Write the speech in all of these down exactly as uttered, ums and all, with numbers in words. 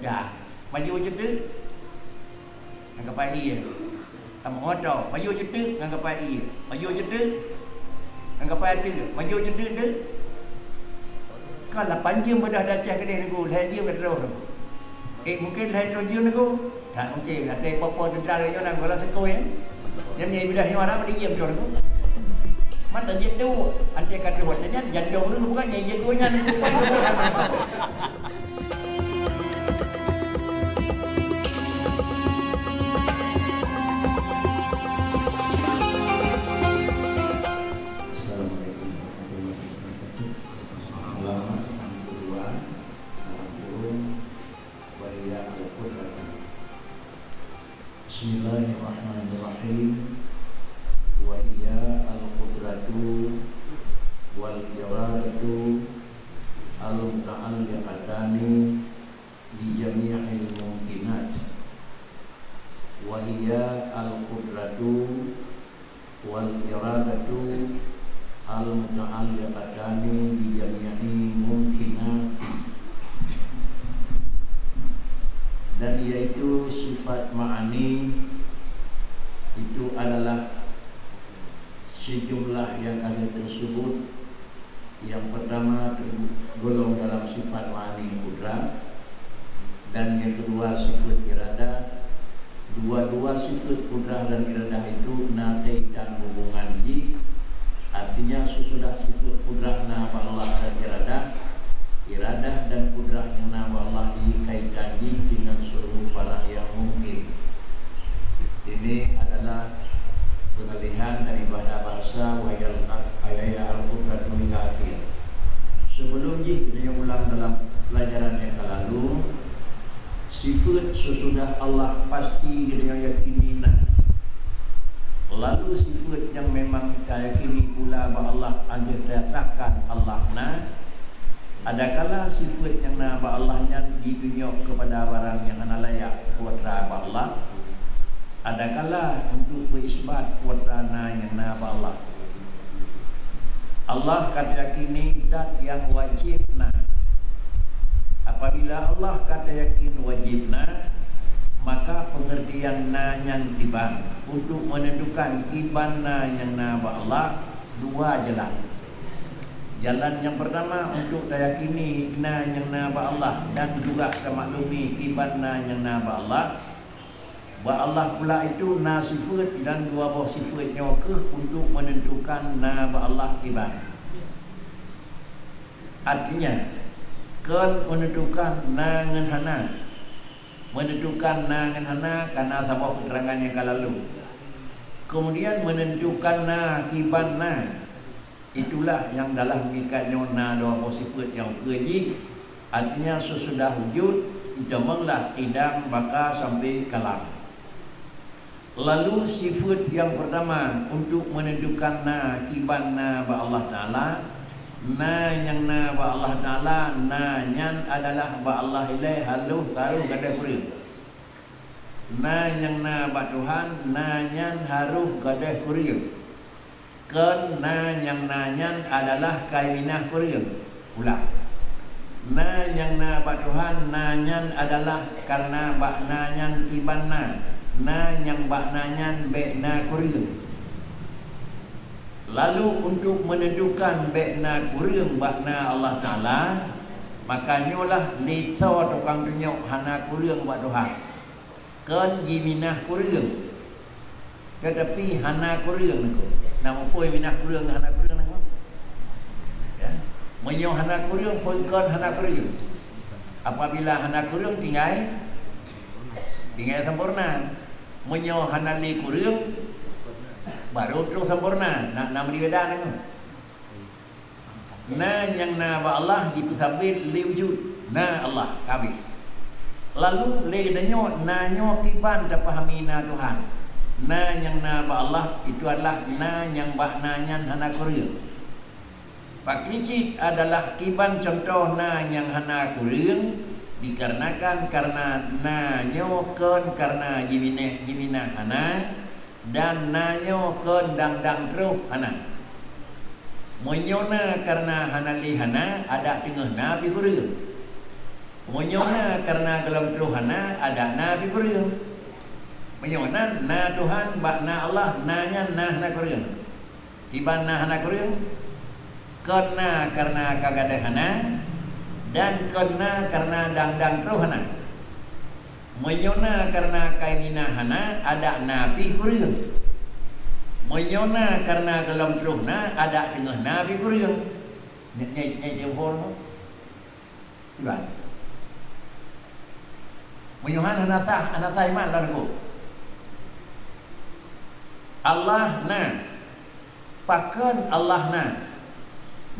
Dah, baju ceuteuk ngon kapai ie. Sama moto, baju ceuteuk ngon kapai ie. Baju ceuteuk ngon kapai ateueh, baju ceuteuk teuk. Kan lapan jeuem beudah di Aceh keudeh Teungku, lhèe jeuem ka troh Teungku. Eh, mungkin lhèe troh jeuem Teungku. That mungkin, até po-po teuntara nyoe lam gola seukôi, eh. Nyan nyang ibadah nyoe hana bak jeuem troh Teungku. Mata jeuet tu, até ka troh watèe nyan, jantông dulu bukan nyang jeuet tu nyan. Assalamualaikum warahmatullahi wabarakatuh. Selamat hari kedua, Al-Qur'an, wa hiya al-qudratu. Bismillahirrahmanirrahim. Wa hiya al-qudratu wal iradatu al-muta'alliqatani bi jami'il mumkinat. Wa hiya al-qudratu wal iradatu al-muta'alliqatani bi jami'i mumkinati. Dan yaitu sifat ma'ani itu adalah sejumlah yang kami tersebut. Yang pertama tergolong dalam sifat ma'ani qudrah, dan yang kedua sifat iradah. Dua-dua sifat qudrah dan iradah itu na kaitan hubungan jih. Artinya, sesudah sifat qudrah na bak Allah dan iradah, iradah dan qudrah nyang na bak Allah jih kaitan jih dengan seluruh barang yang mungkin. Ini adalah pengalihan daripada bahasa wa hiya al-qudratu hingga akhir. Sebelum jih, geutanyoe ulang dalam pelajaran nyang ka lalu, sifat sesudah Allah pasti geutanyoe yakini na. Lalu sifat nyang memang tayakini pula bak Allah, akhé tayasahkan Allah na. Adakala sifat nyang na bak Allah nyan jitunyok keupada barang nyang hana layak putra bak Allah, adakala untuk meuisbat putra na nyang na bak Allah. Allah ka tayakini zat nyang wajéb na. Apabila Allah ka tayakin wajéb na, maka peungeurtian na nyan kiban. Untuk meunentukan kiban na nyang na bak Allah, dua jalan. Jalan nyang peurtama untuk tayakini na nyang na bak Allah dan juga tamaklumi kiban na nyang na bak Allah. Bak Allah pula itu na sifat dan dua boh sifat nyoe keuh untuk meunentukan na bak Allah kiban. Artinya, kon meunentukan na ngon hana. Meunentukan na ngon hana ka na saboh keuterangan nyang ka lalu. Keumudian meunentukan na kiban na. Itulah nyang dalam mikat nyoe na dua boh sifat nyang ukeue jih, artinya sesudah wujud, itamonglah qidam, baqa sampai kalam. Lalu sifat nyang peurtama untuk meunentukan na kiban na bak Allah Taala, na nyang na bak Allah Taala, na nyan adalah bak Allah ilée harôh, harôh gadôh kureueng. Na nyang na bak Tuhan, na nyan harôh gadôh kureueng. Kon na nyang na nyan adalah kai minah kureueng. Ulang. Na nyang na bak Tuhan, na nyan adalah kareuna bak na nyan kiban na. Na nyang bak na nyan bék na kureueng. Lalu untuk meunentukan bék na kureueng bak na Allah Taala, maka nyoe lah lé soe tukang tunyok hana kureueng bak Tuhan. Kon jiminah kureueng, teutapi hana kureueng nangko. Na muphom minah kureueng ngon hana kureueng nangko? Ya. Meunyoe hana kureueng, peue kon hana kureueng? Apabila hana kureueng, tinggai, tinggai sampoereuna. Meunyoe hana lé kureueng, barô troh sampoereuna. Na, na meubeda nangko. Na nyang na bak Allah jipeusabe lé wujud, na Allah ka abéh. Lalu lé geutanyoe na nyoe kiban tapahami na Tuhan. Na nyang na bak Allah itu adalah na nyang bak na nyan hana kureueng. Pakri cit adalah kiban cuntoh na nyang hana kureueng, dikarenakan kareuna na nyoe kon kareuna jimineh, jiminah hana, dan na nyoe kon dang-dang troh hana. Meunyoe na kareuna hana lé hana, adak teungoh na pih kureueng. Meunyoe na kareuna gohlom troh hana, adak na pih kureueng. Meunyoe na, na Tuhan bak na Allah, na nyan na hana kureueng. Kiban na hana kureueng? Kon na kareuna ka gadôh hana, dan kon na kareuna dang-dang troh hana. Meunyoe na kareuna kayée mina hana, adak na pih kureueng. Meunyoe na kareuna gohlom troh na, adak teungoh na pih kureueng. Nyan, nyan, nyan jeuet phon. Kiban. Meunyoe han, hana sah, hana sah iman lôn nyoe. Allah na. Pakon Allah na?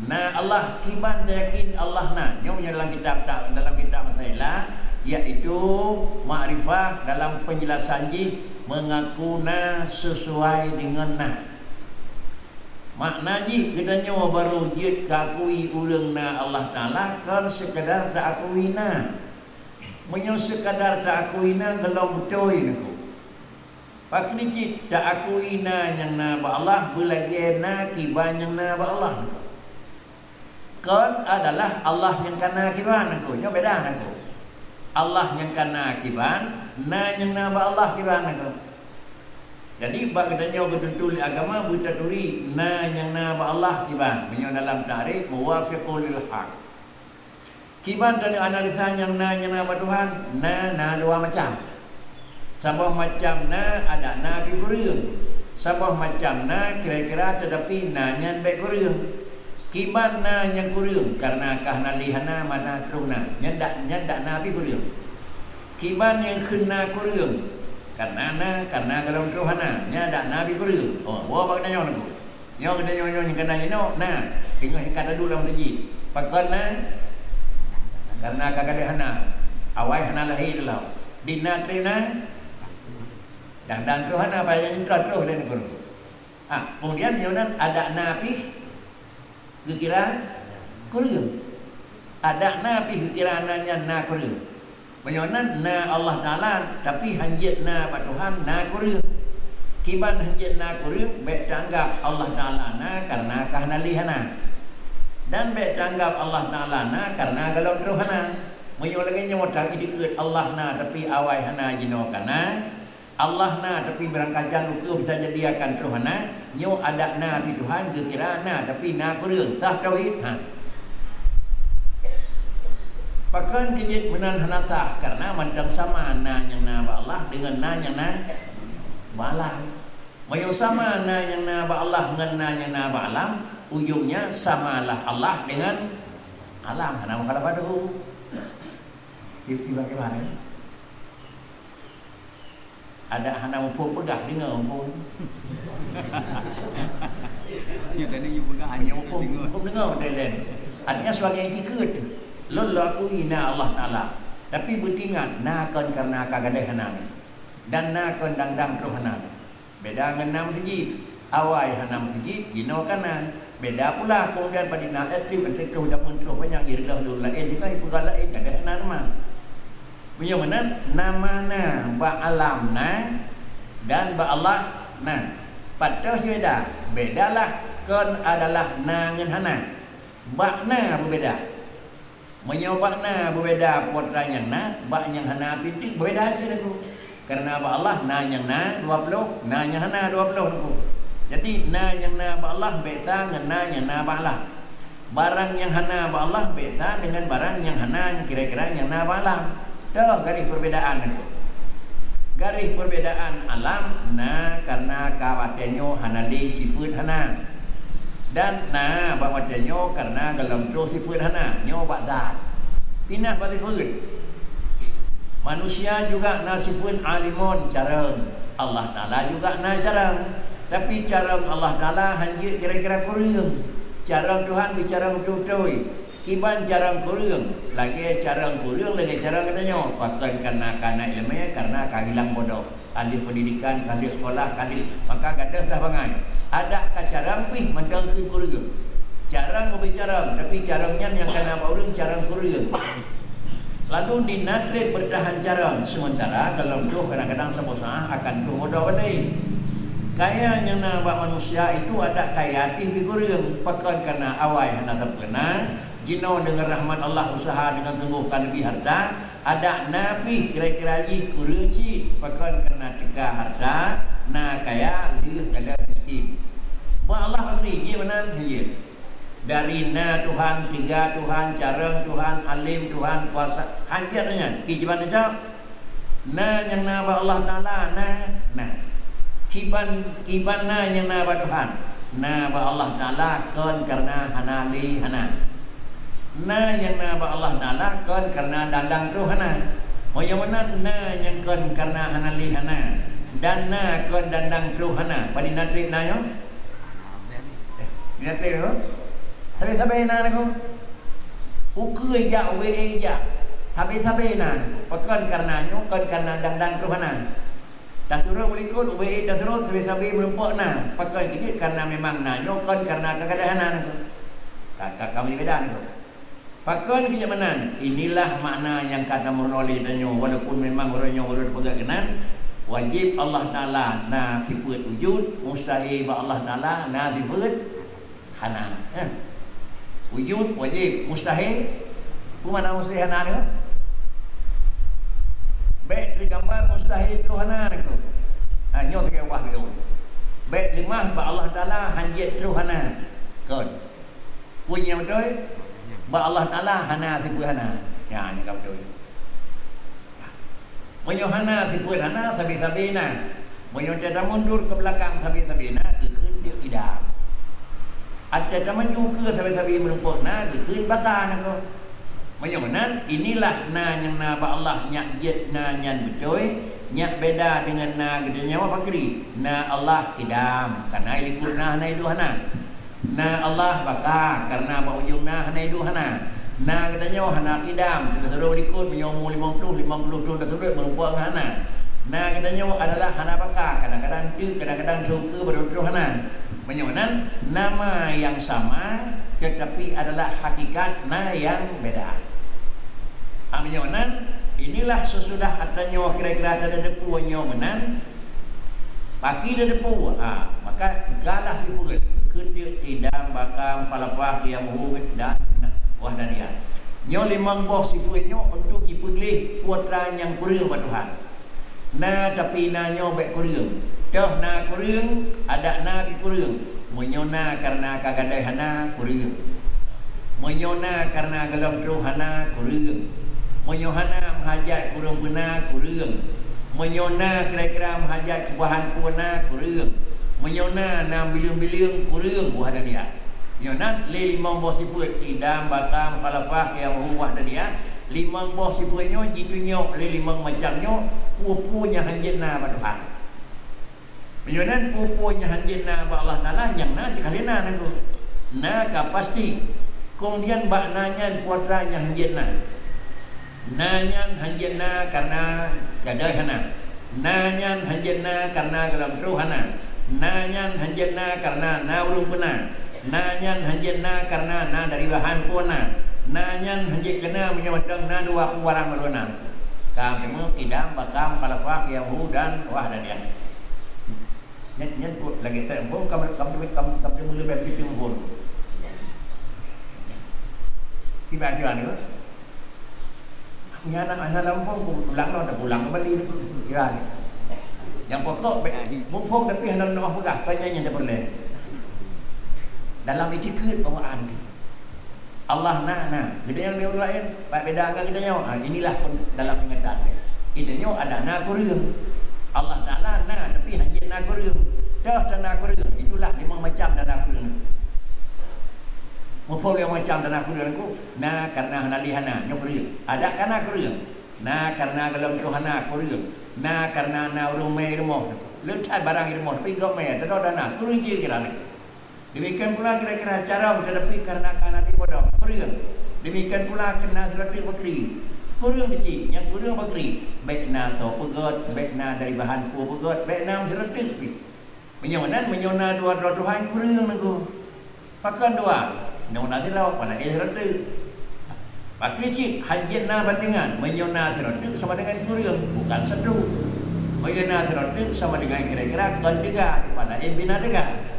Na Allah, kiban tayakin Allah na? Nyoe nyang dalam kitab, dalam kitab Masaila, yaitu makrifah dalam penjelasan jih mengaku na sesuai dengan na. Makna jih, geutanyoe barô jeuet keu akui ureuëng na Allah Taala kon sekadar taakui na. Meunyoe sekadar taakui na, gohlom beutôi nyoe. Pakri cit taakui na nyang na bak Allah beulagée na kiban nyang na bak Allah nyoe. Kon adalah Allah nyang ka na kiban nyoe, nyoe beda nyoe. Allah nyang ka na kiban, na nyang na bak Allah kiban nyoe. Jadi, bak geutanyoe geutuntut lé agama beutaturi na nyang na bak Allah kiban, meunyoe dalam takrif muwafiqul lil haq. Kiban taneuk analisa nyang na, nyang na bak Tuhan, na, na dua macam. Saboh macam na, adak na pih kureueng. Saboh macam na, kira-kira teutapi na nyan bék kureueng. Kiban na nyang kureueng, kareuna ka hana lé hana, mana troh na. Nyan dak, nyan dak na pih kureueng. Kiban nyang kheun na kureueng, kareuna na, kareuna gohlom troh hana. Nyan dak na pih kureueng. Oh, woe bak geutanyoe nyoe. Nyoe geutanyoe nyoe nyang kana jinoe na, teungoh ka taduek lam meuseujid. Pakon na? Kareuna ka gadôh hana, awai hana lahé lom. Di na treb na, dang-dang troh hana, payah troh-troh lé nanggroe. Ah, kemudian nyoe nan adak na pih geukira kureueng. Adak na pih geukira na nyan na kureueng. Meunyoe nan na Allah Taala, tapi hanjeuet na bak Tuhan, na kureueng. Kiban hanjeuet na kureueng, bék taanggab Allah Taala na kareuna ka hana lé hana. Dan bék taanggab Allah Taala na kareuna gohlom troh hana. Meunyoe lagée nyoe taidikeue Allah na, tapi awai hana jinoe kana, Allah na, tapi barangkajan ukeue bisa jadi akan troh hana, nyoe adak na pih Tuhan geukira na, tapi na kureueng, sah tauhid? Ha. Pakon keu jeuet meunan hana sah? Kareuna mantong sama na nyang na bak Allah deungon na nyang na bak alam. Meunyoe sama na nyang na bak Allah ngon na nyang na bak alam, ujongnya samalah Allah deungon alam, hana mukhalafah tuhu. Tiba-tiba gimana? Adak hana muphom peugah, deungoe muphom. Nyoe tadi you peugah, hanya muphom, deungoe. Muphom deungoe beutôi lén. Artinya sebagai iktikad, lôn lôn akui na Allah Taala. Tapi beutingat, na kon kareuna ka gadôh hana nyoe. Dan na kon dang-dang troh hana nyoe. Beda ngon na meuseujid. Awai hana meuseujid, jinoe kana. Beda pula, kemudian padum na ék treb, ék treb troh jameun troh panyang jih reuloh lôn laén, jinoe peugah laén, gadôh hana teuma. Meunyoe meunan, nama na bak alam na dan bak Allah na. Pat troh beda? Bedalah kon adalah na ngon hana. Bak na beubeda. Meunyoe bak na beubeda, peue atra nyang na, bak nyang hana pih teuk beubeda cit lagoe. Kareuna bak Allah na nyang na dua ploh, na nyang hana dua ploh lagoe. Jadi, na nyang na bak Allah bék sa ngon na nyang na bak alam. Barang nyang hana bak Allah bék sa deungon barang nyang hana, nyang kira-kira nyang na bak alam. Toh garéh perbedaan nyoe. Garéh perbedaan alam na kareuna ka watée nyoe hana lé sifeuet hana. Dan na bak watée nyoe kareuna gohlom troh sifeuet hana, nyoe bak zat. Pinah bak sifeuet. Manusia juga na sifeuet alimun, carông. Allah Taala juga na carông. Tapi carông Allah Taala hanjeuet kira-kira kureueng. Carông Tuhan bicara beutôi-beutôi. Kiban carông kureueng, lagée carông kureueng, lagée carông geutanyoe. Pakon kareuna ka na iéleumé, kareuna ka hilang bodoh. Ka lheueh pendidikan, ka lheueh sekolah, ka lheueh, maka gadôh dah bangai. Adak ka carông pih mantong keu kureueng. Carông ubé carông, tapi carông nyan nyang kana bak ureueng carông kureueng. Lalu di na treb beurtahan carông, sementara gohlom troh kadang-kadang saboh saát akan troh bodoh bandai. Kaya nyang na bak manusia itu adak kaya pih bak kureueng, pakon kareuna awai hana sapeue na, Jinoe deungon rahmat Allah useuha deungon sunggoh ka leubeh hareuta, adak na pih kira-kira jih kureueng cit, pakon kareuna teuka hareuta, na kaya lheueh galak miskin. Bak Allah pakri, jeuet meunan, jeuet. Dari na Tuhan, tiga Tuhan, carông Tuhan, além Tuhan, kuasa, hana jeuet nyan, kiban cok. Na nyang na bak Allah Taala, na, na. Kiban, kiban na nyang na bak Tuhan. Na bak Allah Taala kon kareuna hana lé hana. Na nyang na bak Allah Taala kon kareuna dandang troh hana. Meunyoe meunan na nyang kon kareuna hana lé hana, dan na kon dandang troh hana, padum na treb na nyoe? Di na treb nyoe? Sabe-sabe na nyoe. Ukeue jak, ubé jak. Sabe-sabe na nyoe. Pakon kareuna nyoe, kon kareuna dandang troh hana. Tasurot meulikot, ubé tasurot, sabe-sabe meurumpok na. Pakon jih kareuna memang na nyoe, kon kareuna ka gadôh hana nyoe. Ka, ka, ka meubeda nyoe. Pakon keu meunan? Inilah makna nyang ka tameurunoe lé tanyoe, walaupun memang uroe nyoe baru teupeugah keunan, wajéb Allah Taala na sifeuet wujud, mustahé bak Allah Taala na sifeuet hana. Eh. Wujud wajéb, mustahé, peue makna mustahé hana nyoe? Bék teugambar mustahé troh hana nyoe. Ha, nyoe sagai wah nyoe. Bék leumah bak Allah Taala hanjeuet troh hana. Kon. Peue nyang beutôi? Bak Allah Taala hana sifeuet hana. Nyan nyang ka beutôi. Meunyoe hana sifeuet hana, sabe-sabe na. Meunyoe teuka mundur keu beulakang, sabe-sabe na, geukheun tiep idam. Ateueh tamaju keu sabe-sabe meurumpok na, geukheun baka na keuh. Meunyoe meunan, inilah na nyang na bak Allah, nyak jeuet na nyan beutôi, nyak beda deungon na geutanyoe pakri. Na Allah kidam, kana ilikot na hana iduek hana. Na Allah baka, kareuna bak ujong na hana iduek hana. Na geutanyoe hana kidam, teusurot likot meunyoe umu limong ploh, limong ploh thon teusurot meurumpok ngon hana. Na geutanyoe adalah hana baka, kadang-kadang teuk, kadang-kadang troh keue baru troh hana. Meunyoe nan, nama yang sama, tetapi adalah hakikat na yang beda. Ah, meunyoe nan, inilah sesudah ata nyoe kira-kira teudepu nyoe meunan, Paki teudepu, ha, maka galah sifeuet, keudeuk, idam, baka, mukhalafah, qiyamuhu, dan wahdaniyah. Nyoe limong boh sifeuet nyoe untuk jipeugleh peue atra nyang kureueng bak Tuhan. Na, tapi na nyoe bék kureueng. Toh na kureueng, adak na pih kureueng. Meunyoe na kareuna ka gadôh hana, kureueng. Meunyoe na kareuna gohlom troh hana, kureueng. Meunyoe hana meuhajat keu ureueng beuna, kureueng. Meunyoe na kira-kira meuhajat keu bahan peue na, kureueng. Meunyoe na, na bileueng-bileueng, kureueng, wahdaniyah. Nyoe nan lé limong boh sifeuet, idam, baka, mukhalafah, qiyamuhu, wahdaniyah. Limong boh sifeuet nyoe jitunyok lé limong macam nyoe, peue-peue nyang hanjeuet na bak Tuhan. Meunyoe nan peue-peue nyang hanjeuet na bak Allah Taala, nyang na sikali na nanggroe. Na ka pasti. Keumudian bak na nyan peue atra nyang hanjeuet na. Na nyan hanjeuet na kareuna gadôh hana. Na nyan hanjeuet na kareuna gohlom troh hana. Na nyan hanjeuet na kareuna na ureueng beuna. Na nyan hanjeuet na kareuna na dari bahan peue na. Na nyan hanjeuet keu na meunyoe mantong na dua peue barang meureunan. Ka meuteumé qidam, baka, mukhalafah, qiyamuhu dan wahdaniyah. Nyan, nyan buet lagèe that muphom, kam, kam, kam, kam, kam, leubeh begitu muphom. Kiban kiban tu. Nyan anak, anak lampôh, ku pulang lah, dah pulang kembali tu. Kiban. Nyang pokok, be-, muphom tapi hana neupeugah, tanya nyang dah peureulèe. Dalam itikeuet bawaan tu. Allah na, na. Geutanyoe ureueng laén, bak beda ngon geutanyoe. Ha, inilah pun dalam ingatan. Geutanyoe ada na kureueng. Allah Taala na, tapi hanjeuet na kureueng. Toh tanda kureueng, itulah limong macam tanda kureueng. Muphom limong macam tanda kureueng ku, na kareuna hana lé hana, nyoe kureueng. Ada kana kureueng. Na kareuna gohlom troh hana, kureueng. Na kareuna na ureueng mè i rumoh. Le that barang i rumoh, tapi gob mè, teudoh dana, kureueng jih kira na. Demikian pula kira-kira carông, tetapi karena ka na di bodoh, kureueng. Demikian pula keu na sidroe teuk pakri, kureueng cit, nyang kureueng pakri. Bèk na soe peugöt, bèk na dari bahan peue peugöt, bèk na sidroe teuk pih. Meunyoe nan, meunyoe na dua droe tuha, kureueng nanggroe. Pakon dua? Meunyoe na sidroe, padahai sidroe teuk. Pakri cit, hanjeuet na bandingan, meunyoe na sidroe teuk sama dengan kureueng, bukan satu. Meunyoe na sidroe teuk sama dengan kira-kira kon tiga, padahai bina tiga.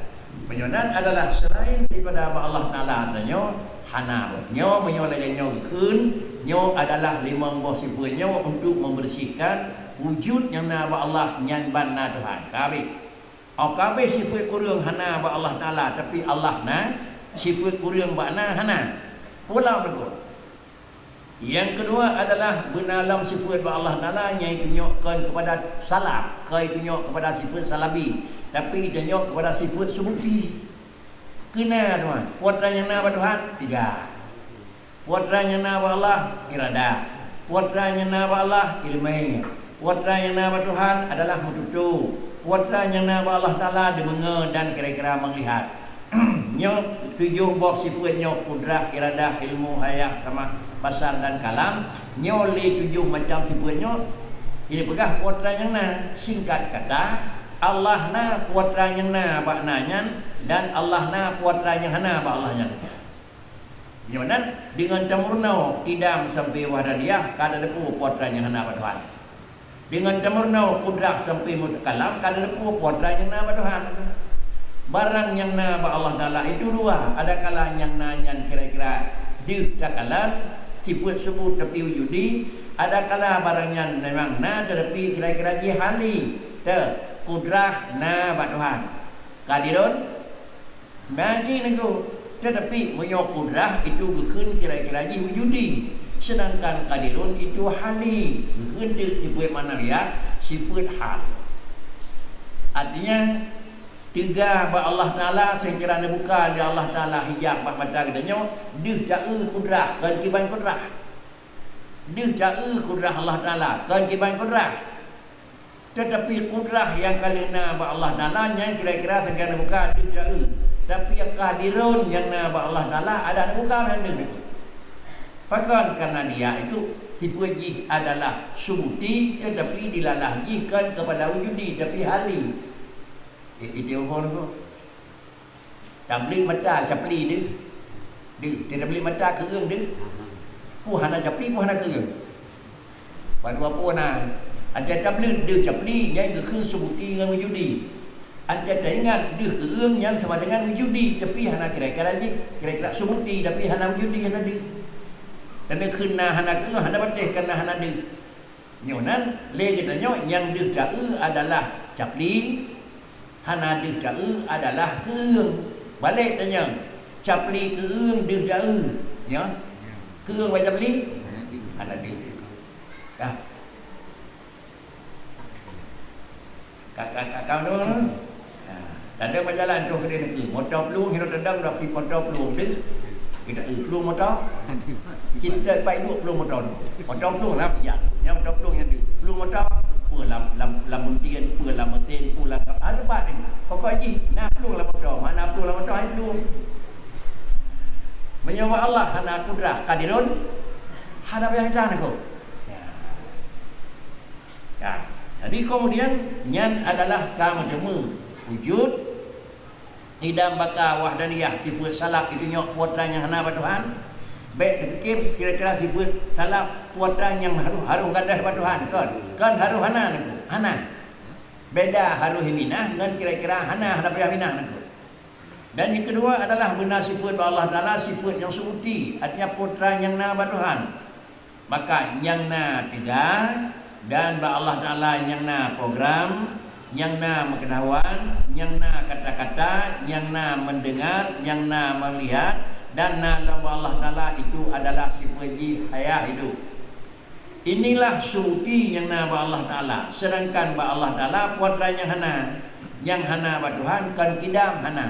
Meunyoe nan adalah selain daripada Allah Taala tanyoe, Hana. Nyoe, meunyoe lagée nyoe geukheun, nyoe adalah limong boh sifeuet nyoe untuk membersihkan wujud nyang na bak Allah nyan ban na Tuhan. Ka habéh. Oh, ka habéh sifeuet kureueng hana bak Allah Taala, tapi Allah na, sifeuet kureueng bak na hana. Pulang teuk. Nyang keudua adalah beuna lom sifeuet bak Allah Taala nyang itunyok kon kepada salab, kon itunyok kepada sifeuet salabi, tapi itunyok kepada sifeuet subuti. Keu na teuma, peue atra nyang na bak Tuhan? Tiga. Peue atra nyang na bak Allah? Iradah. Peue atra nyang na bak Allah? Ileumé. Peue atra nyang na bak Tuhan adalah meututoe. Peue atra nyang na bak Allah Taala? Deungoe dan kira-kira meulihat. Nyoe tujoh boh sifeuet nyoe, kudrah, iradah, ilmu, hayah, samah, basar, dan kalam. Nyoe lé tujoh macam sifeuet nyoe. Ini peugah peue atra nyang na. Singkat kata, Allah na, peue atra nyang na bak na nyan, dan Allah na, peue atra nyang hana bak Allah nyan. Nyoe nan, deungon tameurunoe kidam sampai wahdaniyah, ka tateupeue peue atra nyang hana bak Tuhan. Deungon tameurunoe kudrah sampai mutakalam, ka tateupeue peue atra nyang na bak Tuhan. Barang nyang na bak Allah Taala itu dua, adakala nyang na nyan kira-kira deuh takalam, sifeuet subut tapi wujudi, adakala barang nyan memang na tetapi kira-kira jih hali. Teu, kudrah na bak Tuhan. Kadirun, na jih nangku. Tetapi meunyoe kudrah itu geukheun kira-kira jih wujudi, sedangkan kadirun itu hali, geukheun teuk sifeuet ma'nawiyah, sifeuet hal. Artinya, teuga bak Allah Taala, seukira neubuka lé Allah Taala hijab bak mata geutanyoe, deuh ta-eu kudrah, kon kiban kudrah. Deuh ta-eu kudrah Allah Taala, kon kiban kudrah. Tetapi kudrah nyang ka lheueh na bak Allah Taala nyan kira-kira seukira neubuka deuh ta-eu. Tapi kadirun nyang na bak Allah Taala adak neubuka meunan deuh. Pakon? Karena dia itu sifeuet jih adalah subuti, tetapi dilalah jih kon kepada wujudi, tapi hali. Eh, itu apa tu? Tableut mata capli deuh. Deuh, tableut mata keureung deuh. Peue hana capli, peue hana keureung. Padub peue na, ada tableut deuh capli, nyan geukheun subuti ngon wujudi. Ada taingat deuh keureung nyan sama dengan wujudi, tapi hana kira-kira jih, kira-kira subuti, tapi hana wujudi, hana deuh. Dan kheun na hana keureung, hana patéh, karena hana deuh. Nyoe nan, lé geutanyoe nyang deuh ta-eu adalah capli, hana deuh ta-eu adalah keureung. Balek tanyong, capli keureung deuh ta-eu, nyoe? Keureung bak capli? Hana deuh. Dah. Ka, ka, ka, ka, Ha, tanda bak jalan troh keudeh neukeu. Moto plueng, hino tanda udah pi moto plueng deuh. Kita, eh, plueng moto. Kita pai dua plueng moto tu. Moto plueng lah, ya. Yang moto plueng yang deuh. Plueng moto, peue lam, lam, lam buntien, peue lam mesin, peue lam, ah, tempat ni. Pokok jih, na plueng lam moto. Mana plueng lam moto, ai plueng. Meunyoe Allah hana kudrah kadirun, hana payah mita neukeu. Ya. Ya. Jadi kemudian nyan adalah ka meuteumé wujud idam baka wahdaniyah sifeuet salab itu nyok peue atra nyang hana bak Tuhan. Bék teupike kira-kira sifeuet salab peue atra nyang harôh, harôh gadôh bak Tuhan, kon? Kon harôh hana neukeu? Hana. Beda harôh minah ngon kira-kira hana, hana payah minah neukeu. Dan nyang keudua adalah beuna sifeuet bak Allah Taala, sifeuet nyang subuti, artinya peue atra nyang na bak Tuhan. Maka nyang na teuga dan bak Allah Taala nyang na program, nyang na meukeunawaan, nyang na kata-kata, nyang na meudeungar, nyang na meulihat, dan na lom bak Allah Taala itu adalah sifeuet jih hayah hidup. Inilah subuti nyang na bak Allah Taala, sedangkan bak Allah Taala peue atra nyang hana, nyang hana bak Tuhan kon kidam hana.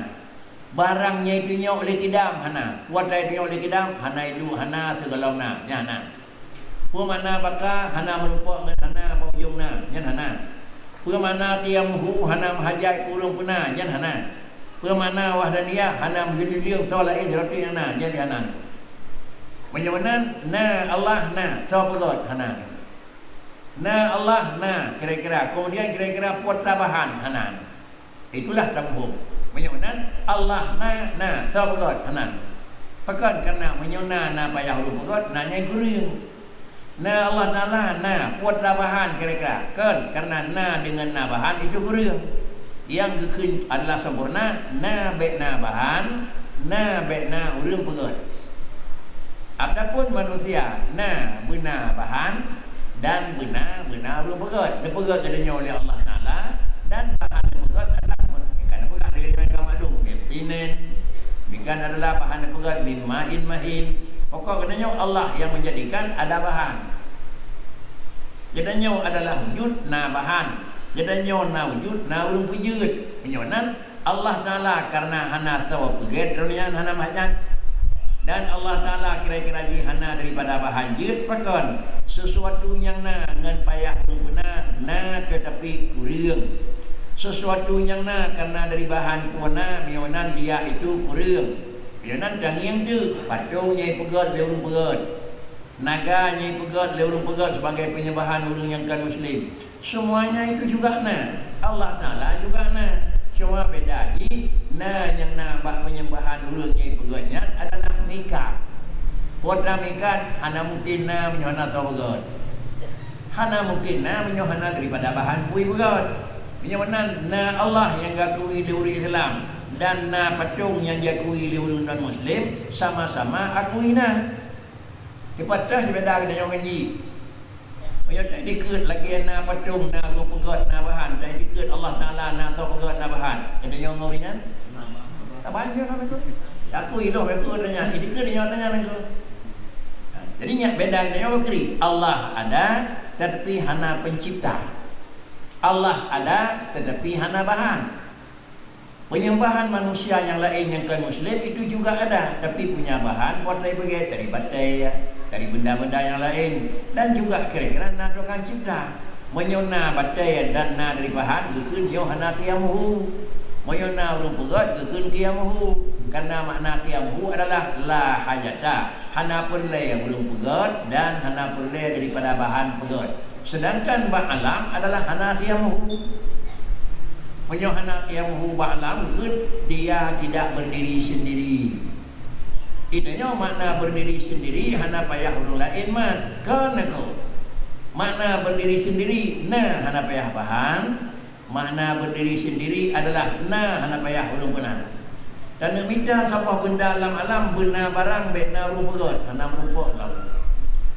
Barang nyang itunyok lé kidam hana. Peue atra itunyok lé kidam, hana iduek, hana sigohlom na, nyan hana. Peue makna baka hana meurumpok ngon hana bak ujong na, nyan hana. Peue makna tiam hu hana meuhajat keu ureuëng peuna, nyan hana. Peue makna wahdaniyah hana meuhileung soe laén di roti nyang na, nyan hana. Meunyoe meunan, na Allah na, soe peugét, hana. Na Allah na, kira-kira, kemudian kira-kira peue atra bahan, hana. Itulah tameuhom. Meunyoe meunan, Allah na, na, soe peugét, hana. Pakon? Karena meunyoe na, na payah ulôn peugét, na nyang kureueng. Na Allah Taala na, peue atra bahan kira-kira? Kon, karena na deungon na bahan itu kureueng. Nyang geukheun adalah sempurna, na bék na bahan, na bék na ureuëng peugét. Adapun manusia na beuna bahan dan beuna-beuna ureuëng peugét. Neupeugét geutanyoe lé Allah Taala dan bahan neupeugét adalah, ka neupeugah lé geutanyoe ka maklum, min tinin, bukan adalah bahan neupeugét min ma'in mahin. Pokok geutanyoe Allah nyang menjadikan ada bahan. Geutanyoe adalah wujud na bahan. Geutanyoe na wujud na ureuëng peujeuet. Meunyoe nan, Allah Taala karena hana soe peugét, droe nyan hana meuhajat. Dan Allah Taala kira-kira jih hana daripada bahan jeuet pakon. Sesuatu nyang na ngon payah ureuëng beuna, na tetapi kureueng. Sesuatu nyang na karena dari bahan peue na, meunyoe nan dia itu kureueng. Meunyoe nan tangieng teuk, patong nyang peugét lé ureuëng peugét. Naga nyang peugét lé ureuëng peugét sebagai penyembahan ureuëng nyang kon muslim. Semuanya itu juga na. Allah Taala juga na. Cuma beda jih, na nyang na bak penyembahan ureuëng nyang peugét nyan adalah mika. Peue na mika, hana mungkin na meunyoe hana soe peugét. Hana mungkin na meunyoe hana daripada bahan peue peugét. Meunyoe nan na Allah nyang geukui lé ureuëng Islam dan na patong nyang geukui lé ureuëng non muslim, sama-sama akui na. Dipat teuh sibeda geutanyoe ngon jih. Meunyoe dikeue lagée na patong, na ureuëng peugét, na bahan, dikeue Allah Taala na soe peugét, na bahan, geutanyoe ngon ureuëng nyan? Taban je na beutôi. Aku iloh beutôi nyan, dikeue nyoe nyan aku. Jadi nyan beda geutanyoe bak kiri. Allah ada, tetapi hana pencipta. Allah ada, tetapi hana bahan. Penyembahan manusia nyang laén nyang kon muslim itu juga ada, tapi punya bahan buat dari bagai, dari batée, dari benda-benda nyang laén, dan juga kira-kira na tukang cipta. Meunyoe na batée dan na dari bahan, geukheun nyoe hana qiyamuhu. Meunyoe na ureuëng peugét, geukheun qiyamuhu. Karena makna qiyamuhu adalah la hajata, hana peureulée ureuëng peugét dan hana peureulée daripada bahan peugét. Sedangkan bak alam adalah hana qiyamuhu. Meunyoe hana qiyamuhu bak alam, geukheun dia tidak berdiri sendiri. Itu nyoe makna berdiri sendiri hana payah ureuëng laén mat. Kon aku. Makna berdiri sendiri na hana payah bahan. Makna berdiri sendiri adalah na hana payah ureuëng peuna. Taneuk mita saboh benda lam alam beuna barang bék na ureuëng peugét, hana meurumpok lom.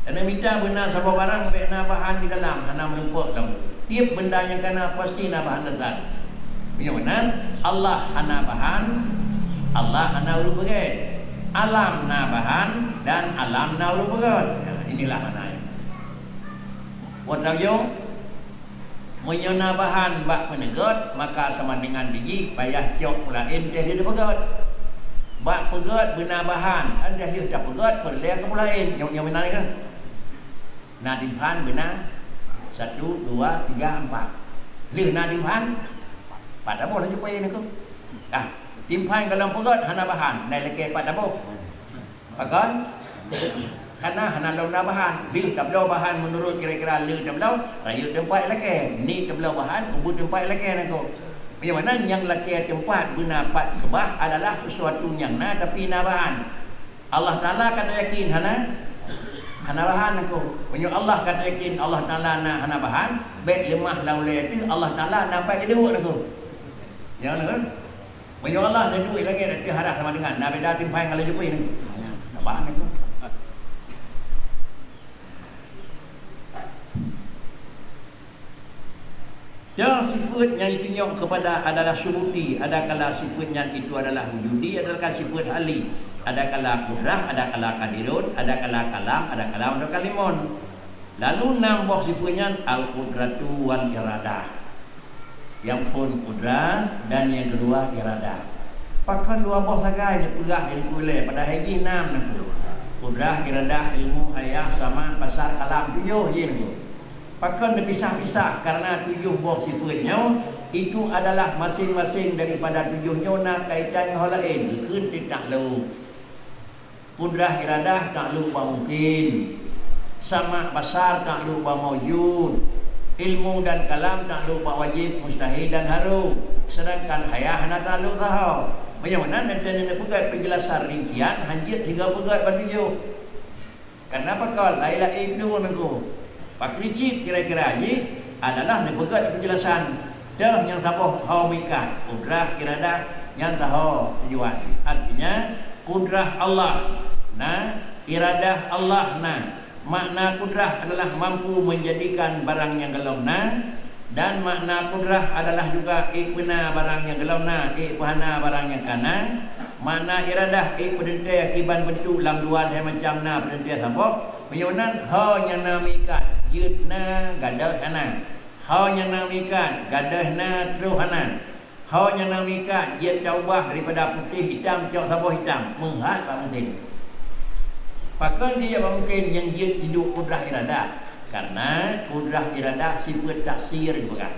Taneuk mita beuna saboh barang bék na bahan di dalam, hana meurumpok lom. Tieb benda nyang kana pasti na bahan dasar. Meunyoe meunan, Allah hana bahan, Allah hana ureuëng peugét. Alam na bahan dan alam na ureuëng peugét. Nah, inilah maknanya. Buat laju, meunyoe na bahan bak peuneugét, maka sama dengan jih payah cok peue laén teuh lheueh teupeugét. Bak peugét beuna bahan, han teuh lheueh tapeugét, peureulée keu peue laén. Nyoe, nyoe meunan keuh. Na timphan beuna, satu, dua, tiga, empat. Lheueh na timphan, pat taboh laju payah nyoe keuh. Ah, timphan golom peugét hana bahan, na ilakée pat taboh. Pakon? Karena hana lom na bahan. Lheueh tabloe bahan meunurot kira-kira lheueh tabloe, rayeuk teumpat ilakée. Ni tabloe bahan, ubeut teumpat ilakée nangko. Bagaimana nyang lakée teumpat beuna pat keubah adalah sesuatu nyang na tapi na bahan. Allah Taala ka tayakin hana, hana bahan nangko. Meunyoe Allah ka tayakin Allah Taala na hana bahan, bék leumah lam ulée teuh Allah Taala na pat geuduek nangko. Nyan kan? Meunyoe Allah neuduek langét ateueh harah sama dengan na beda timphan ngon laju pih ni. Nampak ni tu. Dan sifat nyang ditunyok kepada adalah syuhuti, adakala sifat nyan itu adalah wujudi, adakala sifat hali, adakala kudrah, adakala kadirun, adakala kalam, adakala mutakalimon. Lalu nam boh sifat nyan al-qudratu wal iradah. Nyang phôn kudrah dan nyang keudua iradah. Pakon dua boh sagai neupeugah jadi peureulée, padahai jih nam nangko. Kudrah, iradah, ilmu, hayah, sama, basar, kalam, tujoh jih nangko. Pakon neupisah-pisah? Karena tujoh boh sifat nyoe itu adalah masing-masing daripada tujoh nyoe na kaitan ngon laén, geukheun di takluk. Kudrah iradah takluk bak mungkin. Sama basar takluk bak maujud. Ilmu dan kalam takluk bak wajib, mustahil dan haram. Sedangkan hayah hana takluk sahoe. Meunyoe meunan, dan neupeugah penjelasan rincian, hanjeuet sigoe peugah bak tujoh. Karena pakon laén-laén nangko. Pakri cit kira-kira jih adalah neupeugah penjelasan. Dah nyang saboh ho mikat, kudrah, iradah, nyang taho tujuan. Artinya, kudrah Allah na Iradah Allah na. Makna kudrah adalah mampu menjadikan barang nyang gohlom na, dan makna kudrah adalah juga ék peuna barang nyang gohlom na, ék peuhana barang nyang ka na. Makna iradah ék peuteuntèe kiban beuntuk lam dua lhèe macam na peuteuntèe saboh. Meunyoe meunan, ho nyang na meuikat, jeuet na, gadôh hana. Ho nyang na meuikat, gadôh na, troh hana. Ho nyang na meuikat, jeuet taubah daripada putéh itam cok saboh itam, meuhat bak mungken. Pakon jeuet bak mungken nyang jeuet jiduek kudrah iradah? Karena kudrah iradah sifeuet taksir geupeugah.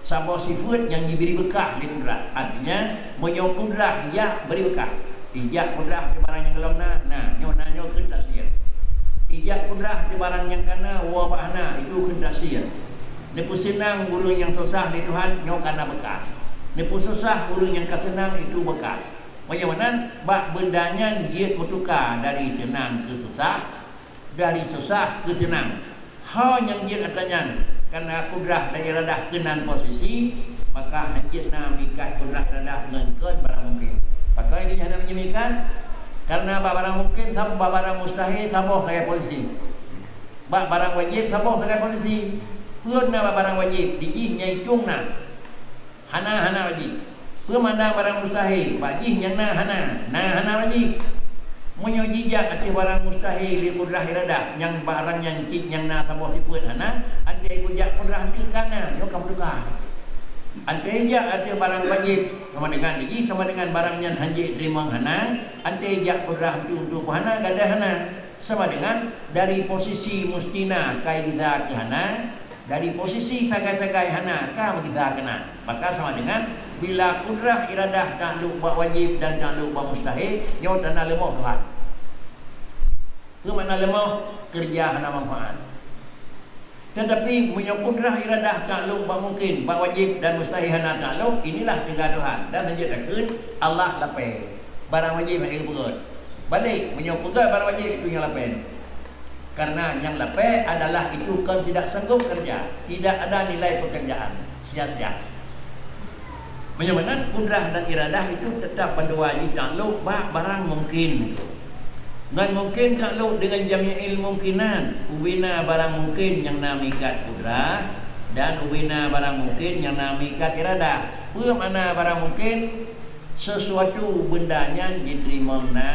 Saboh sifeuet nyang jibri beukah lé kudrah. Artinya, meunyoe kudrah jak bri beukah. Ijak kudrah di barang nyang gohlom na, na, nyoe na nyoe kheun taksir. Ijak kudrah di barang nyang ka na, woe bak hana, itu kheun taksir. Neupeuseunang ureueng nyang susah lé Tuhan, nyoe ka na beukah. Neupeususah ureueng nyang ka seunang, itu beukah. Meunyoe meunan, bak beunda nyan jeuet meutuka dari seunang keu susah, dari susah keu seunang. Ho nyang jeuet atra nyan, karena kudrah dan iradah keunan posisi, maka hanjeuet na meuikat kudrah iradah ngon kon barang mungken. Pakon jih hana meunyoe meuikat? Karena bak barang mungken, sam-, bak barang mustahil, saboh sagai posisi. Bak barang wajéb, saboh sagai posisi. Peue na bak barang wajéb, di jih nyang itong na. Hana, hana wajéb. Peue makna barang mustahil? Bak jih nyang na hana, na hana wajéb. Meunyoe jijak ateueh barang mustahil lé kudrah iradah, nyang barang nyan cit nyang na saboh sifeuet hana, até kujak kudrah teuh ka na, nyoe ka meutuka. Até jak ateueh barang wajéb, sama dengan di jih sama dengan barang nyan hanjeuet teurimong hana, até jak kudrah teuh untuk hana, gadôh hana. Sama dengan dari posisi mustina ka igiza keu hana, dari posisi sagai-sagai hana ka meugiza keu na. Maka sama dengan bila kudrah iradah taklok bak wajéb dan taklok bak mustahil, nyoe tanda leumoh Tuhan. Peue makna leumoh? Keureuja hana manfaat. Tetapi meunyoe kudrah iradah taklok bak mungken, bak wajéb dan mustahil hana taklok, inilah teuga Tuhan dan hanjeuet takheun Allah lapée. Barang wajéb hana geupeugét. Balék, meunyoe peugét barang wajéb, itu nyang lapée. Karena nyang lapée adalah itu kon tidak sanggup kerja, tidak ada nilai pekerjaan, sia-sia. Meunyoe meunan, kudrah dan iradah itu tetap bandua jitaklok bak barang mungken. Ngon mungken taklok dengan jami'il mungkinat, ubena barang mungken nyang na meuikat kudrah dan ubena barang mungken nyang na meuikat iradah. Peue makna barang mungken? Sesuatu beunda nyan jiteurimong na,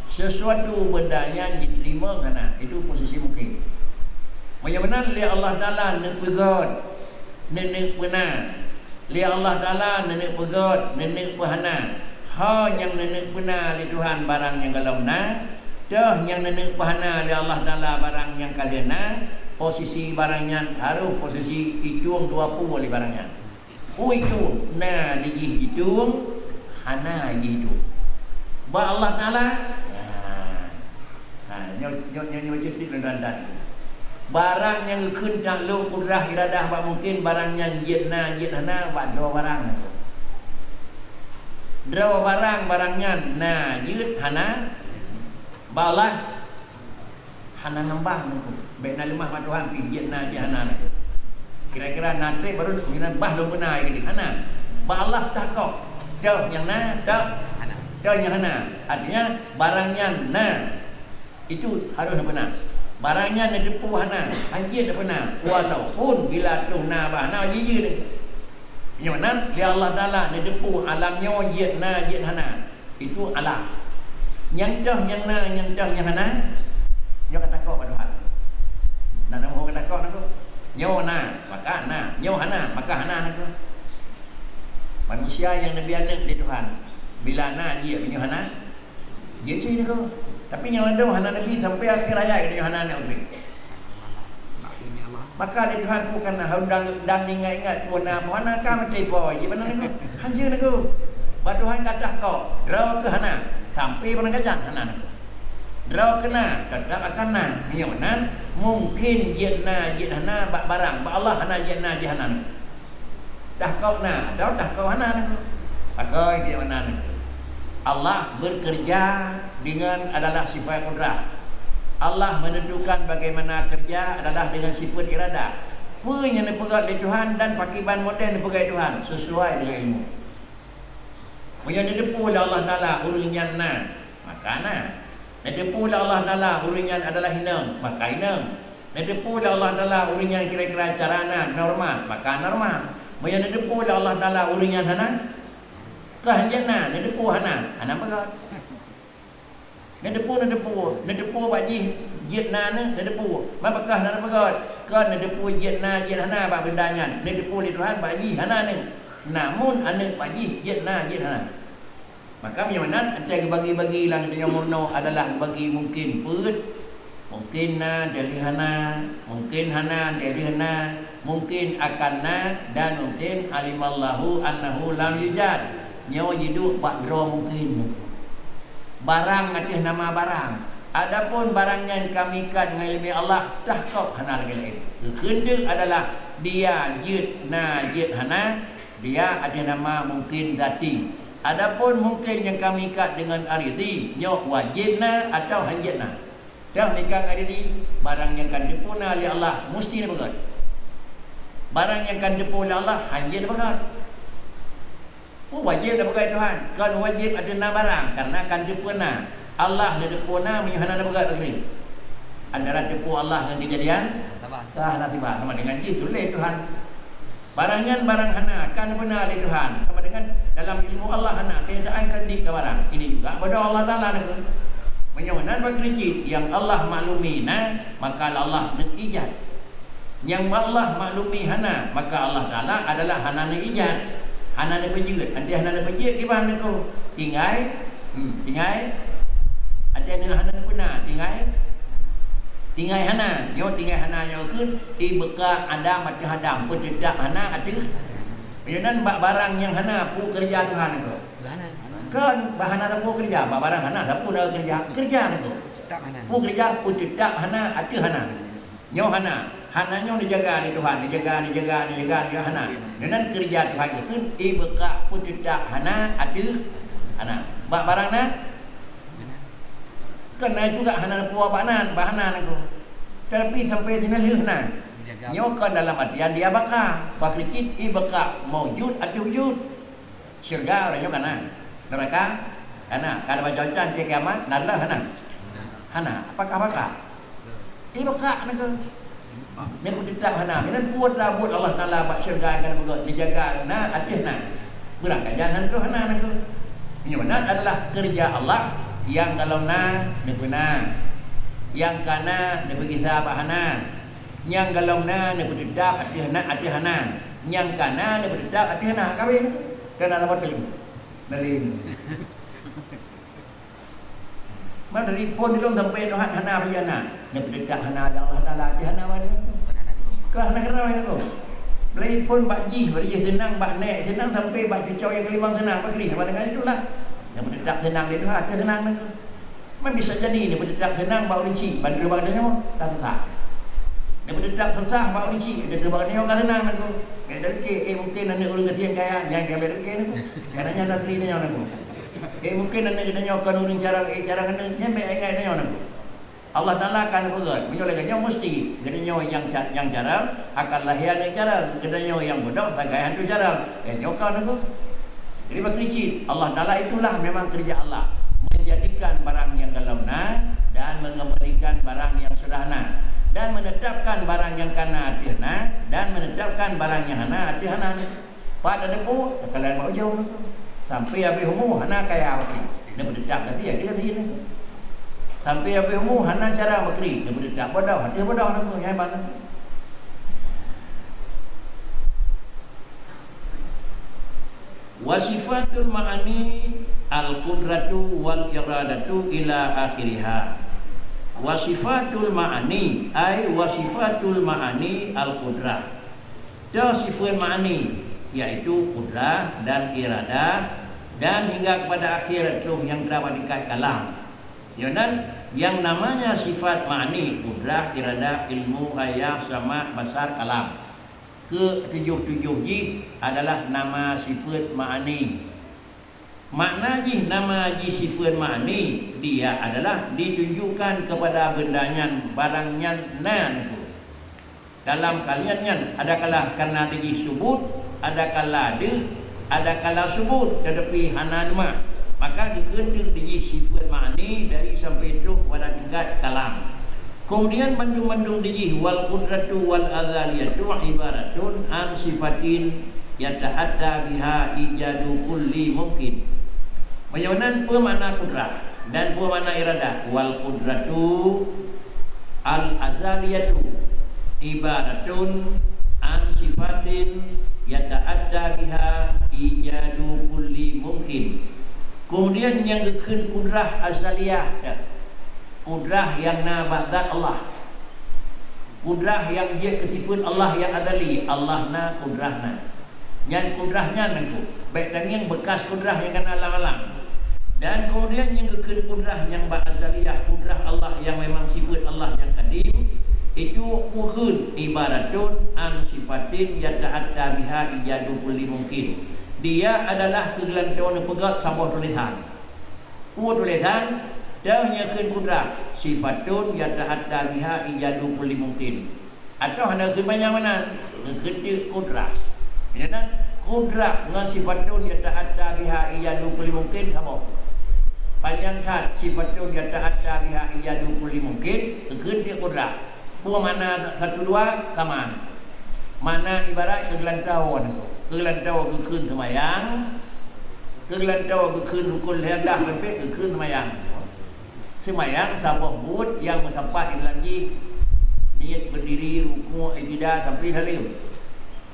sesuatu beunda nyan jiteurimong hana. Itu posisi mungken. Meunyoe meunan lé Allah Taala neupeugét, neuneuk peuna. Lé Allah Taala neuneuk peugét, neuneuk peuhana. Ho nyang neuneuk peuna lé Tuhan barang nyang gohlom na, toh nyang neuneuk peuhana lé Allah Taala barang nyang ka lheueh na, posisi barang nyan harôh posisi itong dua pue lé barang nyan. Peue itong? Na di jih itong, hana jih itong. Bak Allah Taala, ha, ha, nyoe, nyoe, nyoe, nyoe cit lôn randan. Barang nyang geukheun taklok kudrah iradah bak mungken, barang nyan jeuet na, jeuet hana, bak droe barang. Droe barang, barang nyan na jeuet hana, bak Allah hana nambah Teungku. Bék na leumah bak Tuhan pih jeuet na jeuet hana na. Kira-kira na treb baru meunan bah lôn peuna ai keudeh. Hana. Bak Allah tah kok. Toh nyang na, toh hana. Toh nyang hana. Artinya, barang nyan na. Itu harôh na peuna. Barang nyan na teupeu hana. Hanjeuet na peuna. Walaupun bila troh na bah na jijeuet. Nyoe nan, lé Allah Taala na teupeu alam nyoe jeuet na, jeuet hana. Itu alam. Nyang toh nyang na, nyang toh nyang hana, nyoe ka takok bak Tuhan. Na nama ka takok na kok? Nyoe na, maka na. Nyoe hana, maka hana na kok. Manusia nyang neubi aneuk di Tuhan, bila na jeuet, meunyoe hana, jeuet cit na kok. Tapi nyang ladôm hana neubi sampai akhir hayat, meunyoe hana aneuk. Maka lé Tuhan pun kana hon dan, dan ingat-ingat pun na, pun na ka meuteupeu, ji mana nengok. Hanya nengok. Bak Tuhan ka tah kok, droe keu hana, sampai pun gajan hana nengok. Droe keu na, tetap akan na. Meunyoe nan, mungkin jeuet na, jeuet hana, bak barang, bak Allah hana jeuet na, jeuet hana nengok. Tah kok na, atau tah kok hana nengok. Pakon jeuet mana nengok. Allah bekerja dengan adalah sifat kudrah. Allah menentukan bagaimana kerja adalah dengan sifat iradah. Peue nyang neupeugét lé Tuhan dan pakiban model neupeugét Tuhan sesuai dengan ilmu. Meunyoe neuteupeu lé Allah Taala ureuëng nyan na, maka na. Neuteupeue lé Allah Taala ureuëng nyan adalah inong, maka inong. Neuteupeue lé Allah Taala ureuëng nyan kira-kira cara na normal, maka normal. Meunyoe neuteupeue lé Allah Taala ureuëng nyan hana, kah jeuet na, neuteupeue hana, hana peugah. Neuteupeue, neuteupeue, neuteupeue bak jih jeuet na nyoe, neuteupeue. Ma peugah hana peugah, kon neuteupeue jeuet na, jeuet hana bak benda nyan. Neuteupeue lé Tuhan bak jih hana nyoe. Namun aneuëk bak jih jeuet na, jeuet hana. Maka meunyoe meunan, entah geubagi-bagi lam donya meurunoe adalah geubagi mungkin peuet, mungkin na, jadi hana, mungkin hana, jadi hana, mungkin akan na, dan mungkin alimallahu annahu lam yujad. Nyoe jiduek bak droe mungkin. Barang ateueh nama barang. Adapun barang nyan kami ikat ngon ileumé Allah, dah kop hana lagée laén. Geukheun teuk adalah dia jeuet na, jeuet hana, dia ateueh nama mungkin zati. Adapun mungkin nyang kami ikat deungon aridhi, nyoe wajéb na atawa hanjeuet na. Teuh nikang aridhi, barang nyang ka teupeue na lé Allah musti neupeugét. Barang nyang ka teupeue lé Allah hanjeuet neupeugét. Peue wajéb neupeugét Tuhan? Kon wajéb ateueh na barang, karena ka teupeue na. Allah neuteupeue na meunyoe hana neupeugét bak keuneuk. Antara teupeue Allah ngon keujadian, ka hana tiba, sama dengan jih sulet Tuhan. Barang nyan barang hana, ka neupeuna lé Tuhan. Sama dengan dalam ilmu Allah hana, kenyataan ka didik keu barang. Ini juga bodoh Allah Taala neukheun. Meunyoe meunan bak keuneuk cit, nyang Allah maklumi na, maka Allah neuijat. Nyang Allah maklumi hana, maka Allah Taala adalah hana neuijat, hana neupeujeuet. Andai hana neupeujeuet, kiban neukheun. Tinggai, hmm, tinggai. Andai hana neupeuna, tinggai. Tinggai hana, nyoe tinggai hana nyoe kheun, ibeuka Adam ateueh Adam, peuteutab hana ateueh. Meunyoe nan bak barang nyang hana, peue keureuja Tuhan keu? Kon, bak hana sapeue keureuja, bak barang hana sapeue na keureuja, keureuja keu? Peue keureuja, peuteutab hana ateueh hana. Nyoe hana, hana nyoe neujaga lé Tuhan, neujaga, neujaga, neujaga, neujaga hana. Nyoe nan keureuja Tuhan keu kheun, ibeuka peuteutab hana ateueh hana. Bak barang na, Keunan juga hana neupeubuet bak nan, bak hana nangko. Tapi sampai sinan lheueh na. Nyoe kon dalam artian dia baka. Pakri cit ibaka maujud ateueh wujud. Syeuruga uroe nyoe kana. Neuraka kana. Ka baca-baca di kiamat, na lheueh hana? Hana. Apakah baka? Ibaka nangko. Neupeuteutab hana. Meunan buet-buet Allah Taala bak syeuruga nyang ka neupeugah, neujaga na ateueh na. Beurangkajan han troh hana nangko. Meunyoe meunan adalah keureuja Allah, nyang golom na neupeuna, nyang kana neupeugisa bak hana, nyang golom na neupeuteutab ateueh na, ateueh hana, nyang kana neupeuteutab ateueh hana. Ka habéh nangko. Dan ada batul. Dalil. Man dari phon di lôn sampai nyoe hana bagi aneuk. Nyan peuteutab hana ada Allah Taala, di hana bagi. Ka hana kena bagi tu. Beli phon bak jih, bari jih seunang, bak nek seunang, sampai bak cucok nyang keulimong seunang, bak keudeh, sama dengan itulah. Nyan peuteutab seunang di Tuhan, ada seunang tu. Man bisa jadi nyan peuteutab seunang bak ureueng chik, ban keubah donya, tak susah. Nyan peuteutab susah bak ureueng chik, ada keubah donya, ka seunang tu. Nyan dari ke, eh, mungkin aneuk ureueng kasihan kaya, nyan ke ambil ke tu. Karena nyan asli nyan tu. Eh, mungkin aneuk geutanyoe kon ureueng carông, eh, carông aneuk, nyan bèk ingat tanyoe nangko. Allah Taala ka neupeugah, meunyoe lagèe nyoe musti geutanyoe nyang ca-, nyang carông akan lahé aneuk carông, geutanyoe nyang beudôh sagai hantu carông. Eh, nyoe ka nangko. Jadi, bak keuneuk cit, Allah Taala itulah memang keureuja Allah, menjadikan barang nyang golom na dan mengembalikan barang nyang sudah na, dan menetapkan barang nyang kana ateueh na, dan menetapkan barang nyang hana ateueh hana. Pat tateupeue, teukalon bak ujong nangko. Sampai habéh umu, hana kaya baki. Neupeuteutab gaki, gaki, gaki nangko. Sampai habéh umu, hana cara bakri. Neupeuteutab bodoh, ateueh bodoh nangko, nyan ban nangko. Wa sifatul ma'ani al-qudratu wal iradatu ila akhiriha. Wa sifatul ma'ani, ai wa sifatul ma'ani al-qudrah. Dua sifeut ma'ani, yaitu kudrah dan iradah, dan hingga kepada akhir troh nyang teuma tingkat kalam. Nyoe nan nyang namanya sifat ma'ani, kudrah, iradah, ilmu, ghayah, sama', basar, kalam. Keu tujoh-tujoh jih adalah nama sifeut ma'ani. Makna jih nama jih sifeut ma'ani, dia adalah ditunjukkan kepada benda nyan, barang nyan na nangko. Dalam kalian nyan, adakala kana jih subut, adakala deuh, adakala subut, tetapi hana leumah. Maka geukheun teuk dijih sifeuet ma'ani dari sampai trok pada tingkat kalam. Keumudian bandum-bandum dijih wal qudratu wal azaliyatu ibaratun an sifatin yata'atta biha ijadu kulli mungkin. Meunyoe nan peue makna qudrah dan peue makna iradah? Wal qudratu al azaliyatu ibaratun an sifatin yata'atta biha ijadu kulli mungkin. Keumudian nyang geukheun qudrah azaliyah, kudrah nyang na bak zat Allah. Kudrah nyang jeuet keu sifeuet Allah nyang azali, Allah na, kudrah na. Nyan kudrah nyan nangku, bék tangieng beukas kudrah nyang kana lam alam. Dan keumudian nyang geukheun kudrah nyang bak azaliyah, kudrah Allah nyang memang sifeuet Allah nyang kadim, itu ukheun ibaratun an sifatin yata'atta biha ijadu kulli mungkin. Dia adalah keugeulantô neupeugét saboh tulésan. Peue tulésan, teuh nyang kheun kudrah, sifatun yata'atta biha ijadu kulli mungkin. Atawa hana kheun manyang meunan, geukheun teuk kudrah. Nyan kudrah ngon sifatun yata'atta biha ijadu kulli mungkin saboh. Panyang that sifatun yata'atta biha ijadu kulli mungkin, geukheun teuk kudrah. Peue makna satu dua? Sama. Makna ibarat keugeulantô nangku. Keugeulantô geukheun seumayang, keugeulantô geukheun rukun lhèe blah, peuet geukheun seumayang. Seumayang saboh buet nyang meusapat di dalam jih, niet, beudiri, rukuk, i'tidal sampai saleuem.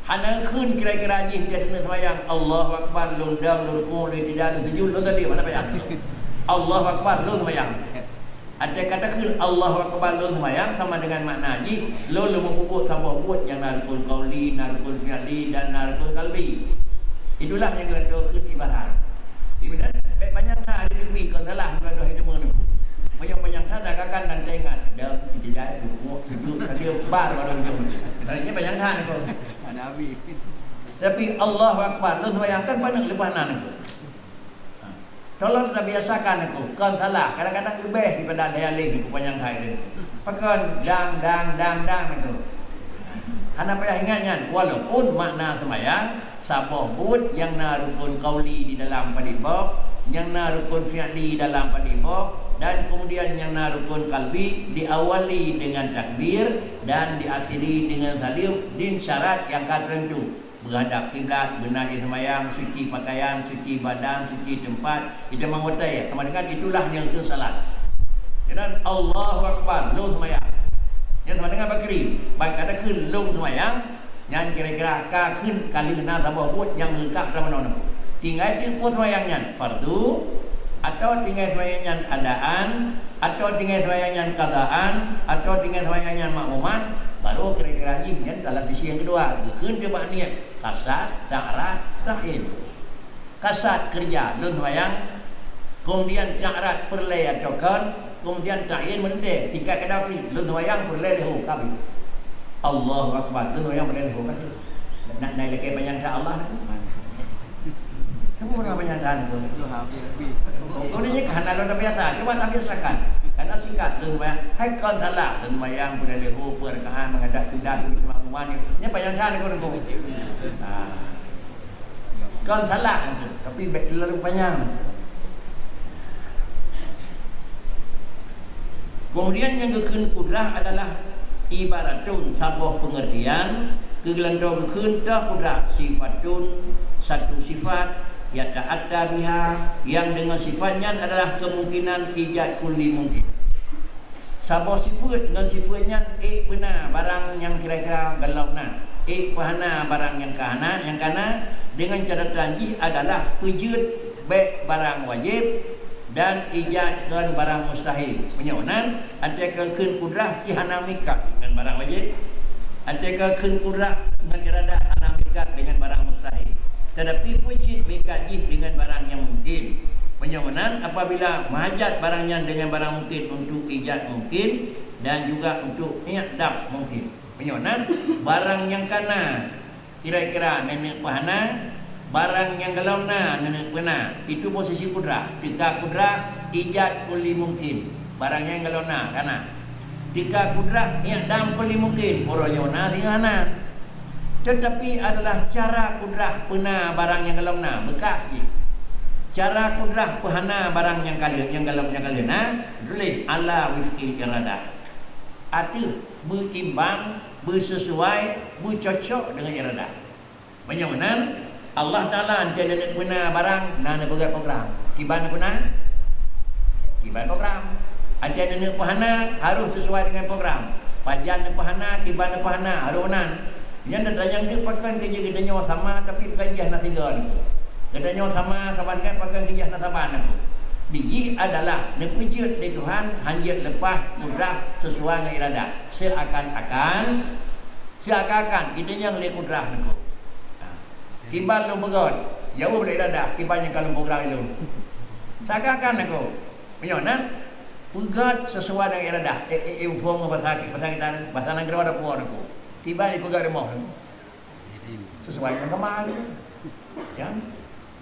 Hana kheun kira-kira jih dia teungoh seumayang, Allahu Akbar, lôn dong, lôn rukuk, lôn i'tidal, lôn sujud, lôn saleuem, hana payah. Allahu Akbar, lôn seumayang. Até ka takheun Allahu Akbar lôn seumayang sama dengan makna jih lôn leumoh peubuet saboh buet nyang na rukun qauli, na rukun fi'li, dan na rukun qalbi. Itulah nyang geukheun ibarat. Ibarat, bék panyang that hari teubi kon salah bukan doh teuma nangku. Panyang-panyang that dah kakan dan teuingat. Dah, tidak, rukuk, sujud, saleuem, bar baru jom. Hanya panyang that nangku. Ada habis. Tapi Allahu Akbar lôn seumayang kan paneuk leupah na nangku. Tolong tabiasakan nangku, kon salah. Kadang-kadang leubeh daripada lhèe alèh nangku panyang that nangku. Pakon dang, dang, dang, dang nangku. Hana payah ingat nyan, walaupun makna seumayang, saboh buet nyang na rukun qauli di dalam padit boh, nyang na rukun fi'li dalam padit boh, dan kemudian nyang na rukun qalbi diawali dengan takbir dan diakhiri dengan saleuem din syarat nyang ka teureuntu. Beuhadap kiblat, beuna ie seumayang, suci pakaian, suci badan, suci teumpat, itamong watèe, sama dengan itulah nyang kheun salat. Keunan Allahu Akbar, lôn seumayang. Nyan sama dengan bakri, ban ka takheun lôn seumayang, nyan kira-kira ka kheun ka lheueh na saboh buet nyang leungkap sama ngon. Tinggai teuk peue seumayang nyan, fardu, atawa tinggai seumayang nyan adaan, Atawa tinggai seumayang nyan qadaan, atawa tinggai seumayang nyan makmuman, baru kira-kira jih nyan dalam sisi nyang keudua, geukheun teuk bak niet, qasad, ta'rad, ta'yin. Qasad keureuja lôn seumayang, keumudian ta'rad peureulèe atawa kon, keumudian ta'yin meureuntèe, tingkat keudua pih lôn seumayang peureulèe lheuh ka abéh. Allahu Akbar, lôn seumayang peureulèe lheuh ka abéh. Nak naik lagi panyang that Allah. Kamu orang panyang that tu. Oh, ni kan hana lôn biasa. Cuba tabiasakan. Karena singkat tu, hai kon salah. Dan bayang pada leho, perkaan, menghadap kiblat, di makmuman ni. Nya panyang that tu. Ha. Kon salah tu, tapi bék terlalu panyang. Keumudian nyang geukheun kudrah adalah ibaratun saboh peungeurtian, keu geulantoe geukheun toh kudrah sifatun satu sifat, yata'atta biha, nyang deungon sifat nyan adalah keumungkinan ijad kulli mungkin. Saboh sifeuet ngon sifeuet nyan ék peuna barang nyang kira-kira golom na, ék peuhana barang nyang ka hana, nyang ka na, deungon catatan jih adalah peujeuet bék barang wajéb, dan ijad kon barang mustahil. Meunyoe nan, watée ka kheun kudrah jih hana meuikat deungon barang wajéb, watée ka kheun kudrah ngon iradah hana meuikat deungon barang mustahil. Teutapi peue cit meuikat jih deungon barang nyang mungkin. Meunyoe meunan, apabila meuhajat barang nyan deungon barang mungkin untuk ijad mungkin dan juga untuk i'dam mungkin. Meunyoe nan, barang nyang ka na kira-kira nenek peuhana, barang nyang golom na nenek peuna. Itu posisi kudrah. Teuka kudrah, ijad kulli mungkin. Barang nyang golom na, ka na. Teuka kudrah, i'dam kulli mungkin. Uroe nyoe na, singoh hana. Teutapi adalah cara kudrah peuna barang nyang golom na, beukas jih. Cara kudrah peuhana barang nyang ka lheueh, nyang galom nyang ka lheueh na, tuléh ala wifqil iradah. Ateueh beuimbang, beuseusuai, beucocok deungon iradah. Meunyoe meunan, Allah Taala enteuk neuneuk peuna barang, na neupeugah program. Kiban neupeuna? Kiban program. Enteuk neuneuk peuhana, harôh seusuai deungon program. Pajan neupeuhana, kiban neupeuhana, harôh meunan. Nyan dan tanyong teuk pakon keu jih geutanyoe sama, tapi bukan jih na sigoe. Geutanyoe sama, saban kan pakon keu jih na saban aku. Di jih adalah neupeujeuet lé Tuhan, hanjeuet leupah kudrah seusuai ngon iradah. Seuakan-akan, seuakan-akan geutanyoe lé kudrah aku. Ha. Kiban lôn peugöt, jauh lé iradah, kiban nyang ka lôn program lôn. Seuakan-akan aku. Meunyoe na, peugöt seusuai dengan iradah. Eh, eh, eh, phôn bahasa, bahasa kita, bahasa nanggroe ada phôn aku. Kiban dipeugöt rumoh. Seusuai dengan gama tu. Ya.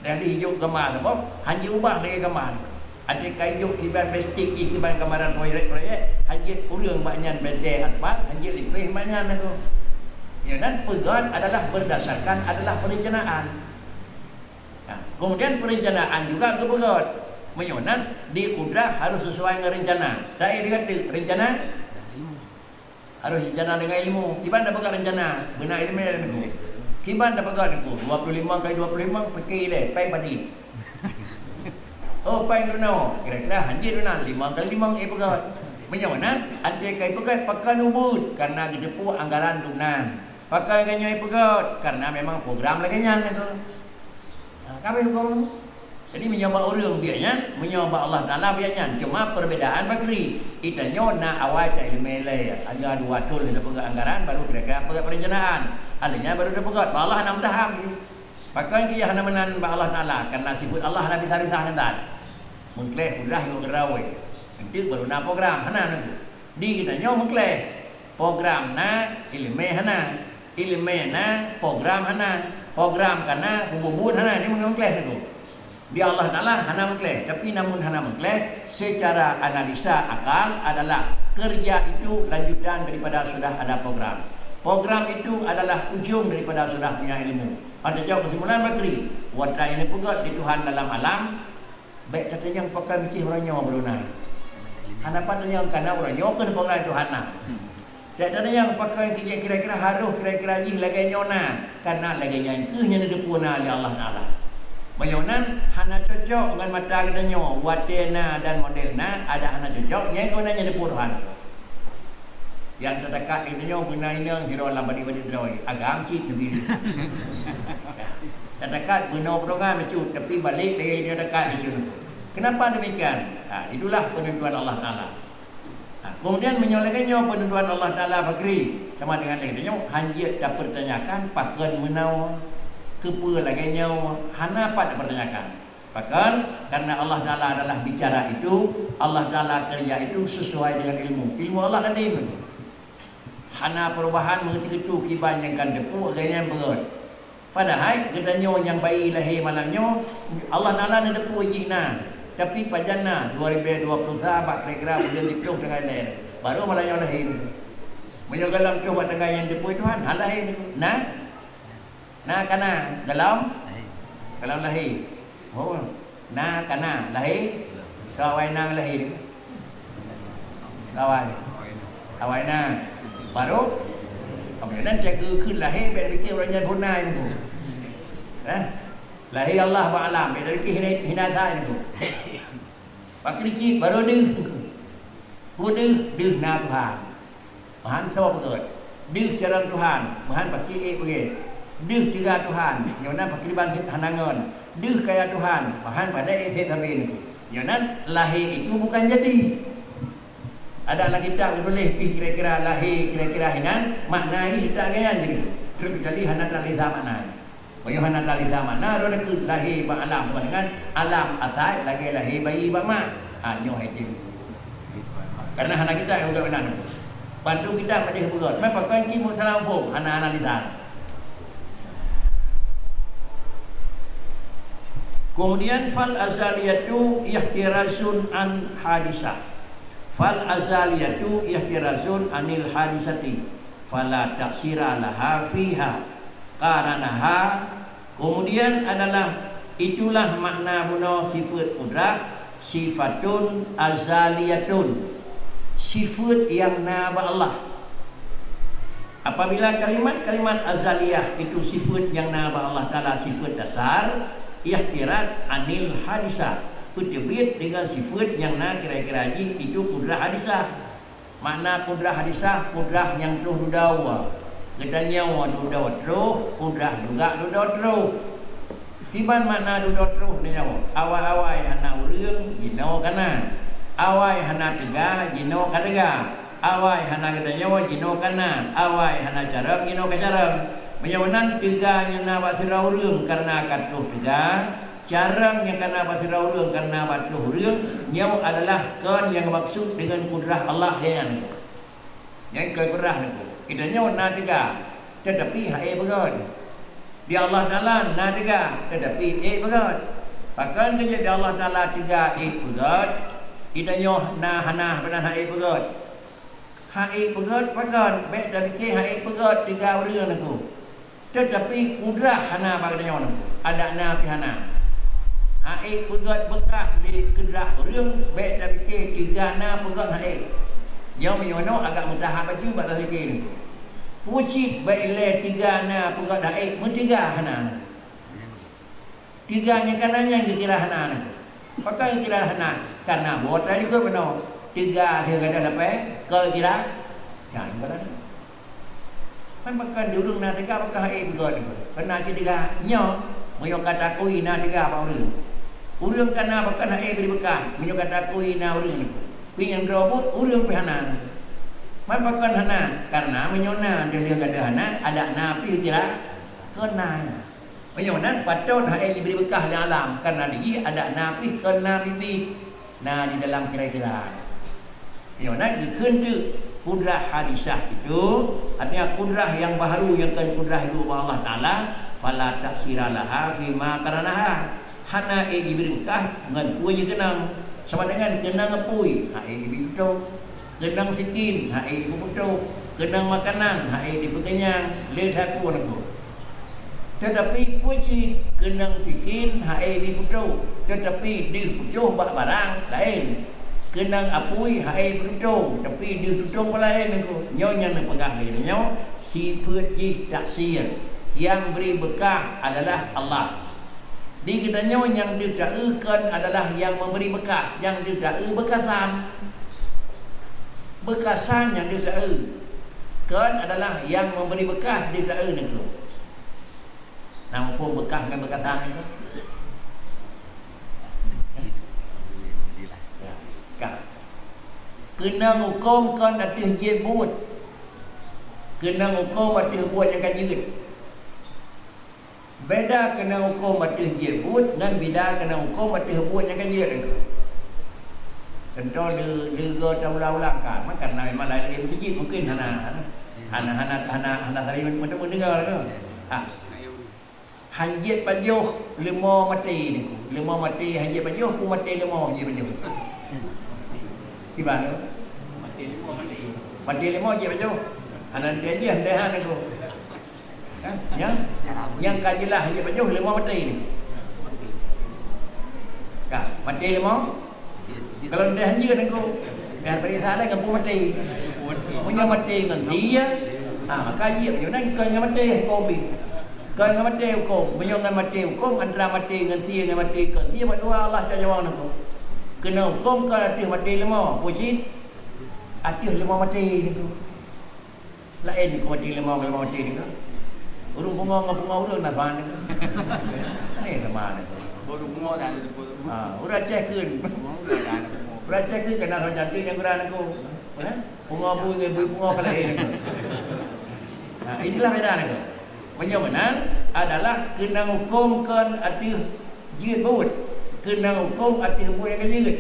Dan di ijok gama tu, boh, hana ubah lagi gama tu. Ada ka ijok kiban plastik jih, kiban gambaran proyek-proyek, hanjeuet ureueng bak nyan benteng aspal, hanjeuet lipéh bak nyan tu. Ya, dan peugöt adalah berdasarkan adalah perencanaan. Nah, kemudian perencanaan juga geupeugöt. Meunyoe na, di kudrah harus sesuai dengan rencana. Tapi dia kata, rencana harus rencana dengan ilmu. Kiban dah peugöt rencana, beuna ilmu dan ilmu. Kiban dah peugöt ilmu, dua puluh lima kali dua puluh lima, fikir lé, pai padi. Oh, pai luna, kira-kira hanjeuet luna, lima kali lima, eh, peugöt. Meunyoe na, andai kai peugöt, pakon ubit, karena geuteupeue anggaran luna. Pakon geutanyoe peugöt, karena memang program lagèe nyan tu. Ha, ka habéh huköm. Jadi, meunyoe bak ureueng biet nyan, meunyoe bak Allah Taala biet nyan. Cuma perbedaan bakri. Geutanyoe na awai ta ileumèe lé. Ada dua thôn lé tapeugöt anggaran, baru kira-kira peugöt perencanaan. Ahli nyan baru tapeugöt. Bak Allah hana meudahan. Pakon keu hana meunan bak Allah Taala? Karena sifeut Allah hana bisa-bisa ngon that. Meukleh udah ngon geurawai. Enteuk baru na program. Hana nunggu. Di geutanyoe meukleh. Program na, ileumèe hana. Ileumèe na, program hana. Program ka na, peue buet hana. Di meukleh nunggu. Di Allah Taala hana meukleh, tapi namun hana meukleh, secara analisa akal adalah kerja itu lanjutan daripada sudah ada program. Program itu adalah ujung daripada sudah punya ilmu. Pada jawab kesimpulan bakri, watèe nyang neupeugöt di Tuhan dalam alam, bèk tatanyong pakon cit uroe nyoe beuna. Hana pat tanyong, karena uroe nyoe keuh program Tuhan na. Dak tanyong pakon keu jih kira-kira harôh kira-kira jih lagèe nyoe na, karena lagèe nyan keuh nyang neuteupeue na lé Allah Taala. Meunyoe na hana cocok ngon mata geutanyoe, watèe na dan model na, adak hana cocok, nyan keuh na nyang neuteupeue Tuhan. Nyang tatakat geutanyoe beuna inong sidroe lam padit-padit droe, agam cit neubiri. Tatakat beuna peudongan bacut, tapi balek lagèe nyang tatakat bacut. Kenapa demikian? Ha, itulah penentuan Allah Taala. Nah, kemudian meunyoe lagèe nyoe peununtuan Allah Taala bakri, sama dengan lagèe nyoe, hanjeuet tapeurtanyakan pakon meunoe, keupeue lagèe nyoe, hana pat tapeurtanyakan. Pakon? Karena Allah Taala adalah bicara itu, Allah Taala kerja itu sesuai dengan ilmu. Ilmu Allah kan ilmu. Hana perubahan meusikeue kiban nyang kan teupeu lagèe nyan beurot. Padahai geutanyoe nyang bayi lahé malam nyoe, Allah Taala neuteupeue jih na. Tapi pajan na, dua ribu dua puluh sa bak kira-kira buleuen siplôh teungoh ilèe, barô malam nyoe lahé. Meunyoe gohlom troh bak teungoh nyang teupeu Tuhan, hana lahé. Na? Na ka na? Gohlom? Gohlom lahé. Oh. Na ka na lahé? Soe awai na lahé? Awai. Awai na. Barô? Awai na, dia geukheun lahé, bèk pikir ureueng nyan phôn na nyoe. Eh? Lahé Allah bak alam, bèk pikir hina, hina that nyoe. Pakri cit, barô deuh. Peue deuh? Deuh na Tuhan. Meuhan soe peugöt? Deuh carông Tuhan, meuhan pakri ék beugét. Deuh teuga Tuhan, nyoe nan pakriban hana ngon. Deuh kaya Tuhan, meuhan padahai ék sét sabe nyoe. Nyoe nan lahé itu bukan jadi. Ada lam kitab geutuléh pih kira-kira lahé, kira-kira hinan, makna jih tak gaya jadi. Terus jadi hana talisa makna. Meunyoe hana talisa makna, roh neukheun lahé bak alam, sama dengan alam asai lagèe lahé bayi bak mak. Ha, nyoe hai tem. Karena hana kitab nyang peugah meunan. Bantu kitab madeh peugah. Meupakan cit meusalah muphom, hana analisa. Kemudian, fal azaliyatu ihtirazun an hadisah. Fal azaliyatu ihtirazun anil hadisati. Fala taksira laha fiha. Qaranaha, kemudian adalah Itulah makna bunoe sifeut kudrah, sifatun azaliyatun, sifeut nyang na bak Allah. Apabila kalimat-kalimat azaliyah itu sifeut nyang na bak Allah Taala, sifeut dasar, ihtiraz anil hadisah, peuteubiet dengan sifeut nyang na kira-kira jih itu kudrah hadisah. Makna kudrah hadisah, kudrah nyang troh dudoe. Geutanyoe dudoe troh, kudrah juga dudoe troh. Kiban makna dudoe troh nyoe? Awai-awai hana ureuëng, jinoe ka na. Awai hana teuga, jinoe ka teuga. Awai hana geutanyoe, jinoe ka na. Awai hana carông, jinoe ka carông. Meunyoe nan teuga nyang na bak sidroe ureuëng kareuna ka troh teuga, carông nyang ka na bak sidroe ureuëng kareuna bak troh ureuëng, nyoe adalah kon nyang geumaksud deungon kudrah Allah nyan. Nyan keu kudrah nyoe. Geutanyoe na teuga, teutapi han ék beugöt. Di Allah Taala na teuga, teutapi ék beugöt. Pakon keu jeuet di Allah Taala teuga ék beugöt, geutanyoe na hana, hana han ék beugöt. Han ék beugöt pakon, bék tapike han ék beugöt teuga ureuëng nyoe. Teutapi kudrah hana bak geutanyoe nyoe, adak na pih hana. Han ék beugöt beukah lé kudrah ureuëng, bék tapike teuga na beugöt han ék. Nyoe meunyoe nyoe agak meutahap bacut bak tapike nyoe. Peue cit bék ilée teuga na beugöt han ék, meuteuga hana. Teuga nyang ka na nyan geukira hana nyoe. Pakon geukira hana? Kareuna buet laén likot bunoe. Teuga lheueh gadôh lapée, kon geukira. Nyan bunoe. Kan pakon di ureuëng na teuga, pakon han ék beugöt nyoe. Keu na cit teuga nyoe, meunyoe ka takui na teuga bak ureuëng. Ureuëng ka na pakon han ék bri beukah, meunyoe ka takui na ureuëng nyoe. Pih nyang droe buet, ureuëng pih hana. Man pakon hana? Kareuna meunyoe na, lheueh gadôh hana, adak na pih geukira kon na nyan. Meunyoe nan patot han ék jibri beukah lé alam, kareuna di jih adak na pih kon na biet-biet, na di dalam kira-kira. Meunyoe nan geukheun teuk kudrah hadisah itu, artinya kudrah nyang baharu nyang kon kudrah hidup Allah Taala, fala ta'sira laha fima qaranaha. Hana ék jibri beukah ngon peue jih keunong. Sama dengan keunong apui, han ék jibri beutôi. Keunong sikin, han ék jipeuputôh. Keunong makanan, han ék jipeukenyang. Lé that peue nyoe. Teutapi peue cit keunong sikin, han ék jiputôh, teutapi deuh putôh bak barang laén. Keunong apui, han ék jiputôh, tapi deuh tutong bak laén nyoe. Nyoe nyang neupeugah lé nyoe, sifeut jih taksir. Nyang bri beukah adalah Allah. Di geutanyoe nyang deuh taeu kon adalah nyang meubri beukah, nyang deuh taeu beukasan. Beukasan nyang deuh taeu kon adalah nyang meubri beukah deuh taeu nyoe. Na muphom beukah ngon beukasan nyoe? Ya, ka. Keunong hukôm kon ateueh jeuet buet. Keunong hukôm ateueh buet nyang ka jeuet. Beda keunong hukôm ateueh jeuet buet ngon beda keunong hukôm ateueh buet nyang ka jeuet. Contoh, lé-, leugo taulang-ulang ka, maka na memang laén-laén meuteujeuet mungken hana, hana, hana, hana, hana tari meundeungoe tu. Ha. Han jeuet pajoh leumo maté nyoe. Leumo maté han jeuet pajoh, peue maté leumo han jeuet pajoh. Kiban tu? Maté leumo jeuet pajoh. Hana teuka jih, hana teuka nyoe. Kan? Nyang, nyang ka jeulaih jeuet pajoh leumo maté ni. Ka, maté leumo? Kalau nyan hanjeuet nyoe, nyan bari salah ngon peue maté. Meunyoe maté ngon sie, ha, maka jeuet meunyoe nyan kon ngon maté hukôm pih. Kon ngon maté hukôm. Meunyoe ngon maté hukôm, antara maté ngon sie ngon maté kon sie, bak dua Allah cok nyawöng nyoe. Keunong hukôm kon ateueh maté leumo, peue cit? Ateueh leumo maté nyoe. Laén keu maté leumo ngon leumo maté nyoe. Ureueng pungo ngon pungo ureueng na saman nyoe. Laén saman nyoe. Ureueng pungo dan ureueng pungo. Ha, ureueng Aceh kheun. Ureueng Aceh kheun kana saman cantik nyang gura nyoe. Ya? Pungo bui ngon bui pungo ka laén nyoe. Ha, inilah beda nyoe. Meunyoe meunan adalah keunong hukôm kon ateueh jeuet buet, keunong hukôm ateueh buet nyang ka jeuet.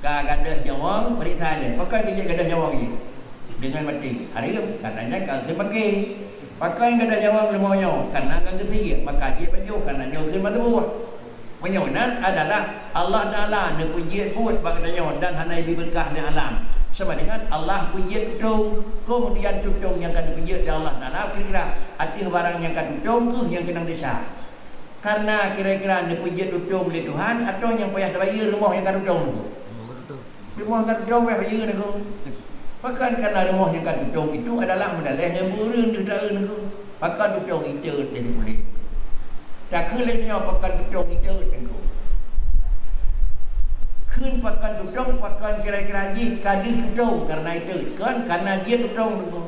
Ka gadôh nyawöng, peuriksa lé. Pakon jeuet gadôh nyawöng jih? Deungon maté. Hareuem, karena nyan ka kheun maké. Pakon gadôh nyawöng leumo nyoe? Karena ka geusie, maka jeuet pajoh, karena nyoe kheun meutuboh. Meunyoe nan adalah Allah Taala neupeujeuet buet bak geutanyoe dan hana jibri beukah lé alam. Sama dengan Allah peujeuet tutong, kemudian tutong nyang ka neupeujeuet lé Allah Taala kira-kira ateueh barang nyang ka tutong kheueh nyang keunong desya. Karena kira-kira neupeujeuet tutong lé Tuhan, atau nyang payah tabayeue rumoh nyang ka tutong tu? Rumoh nyang ka tutong payah bayeue tu. Pakon karena rumoh nyang ka tutong itu adalah meudaleh ngon ureuëng tu taeu tu. Pakon tutong itu deh boleh. Takheun lé nyoe pakon tutong itu tu. Kheun pakon tutong, pakon kira-kira jih ka deuh tutong karena itu. Kon karena jih tutong tu.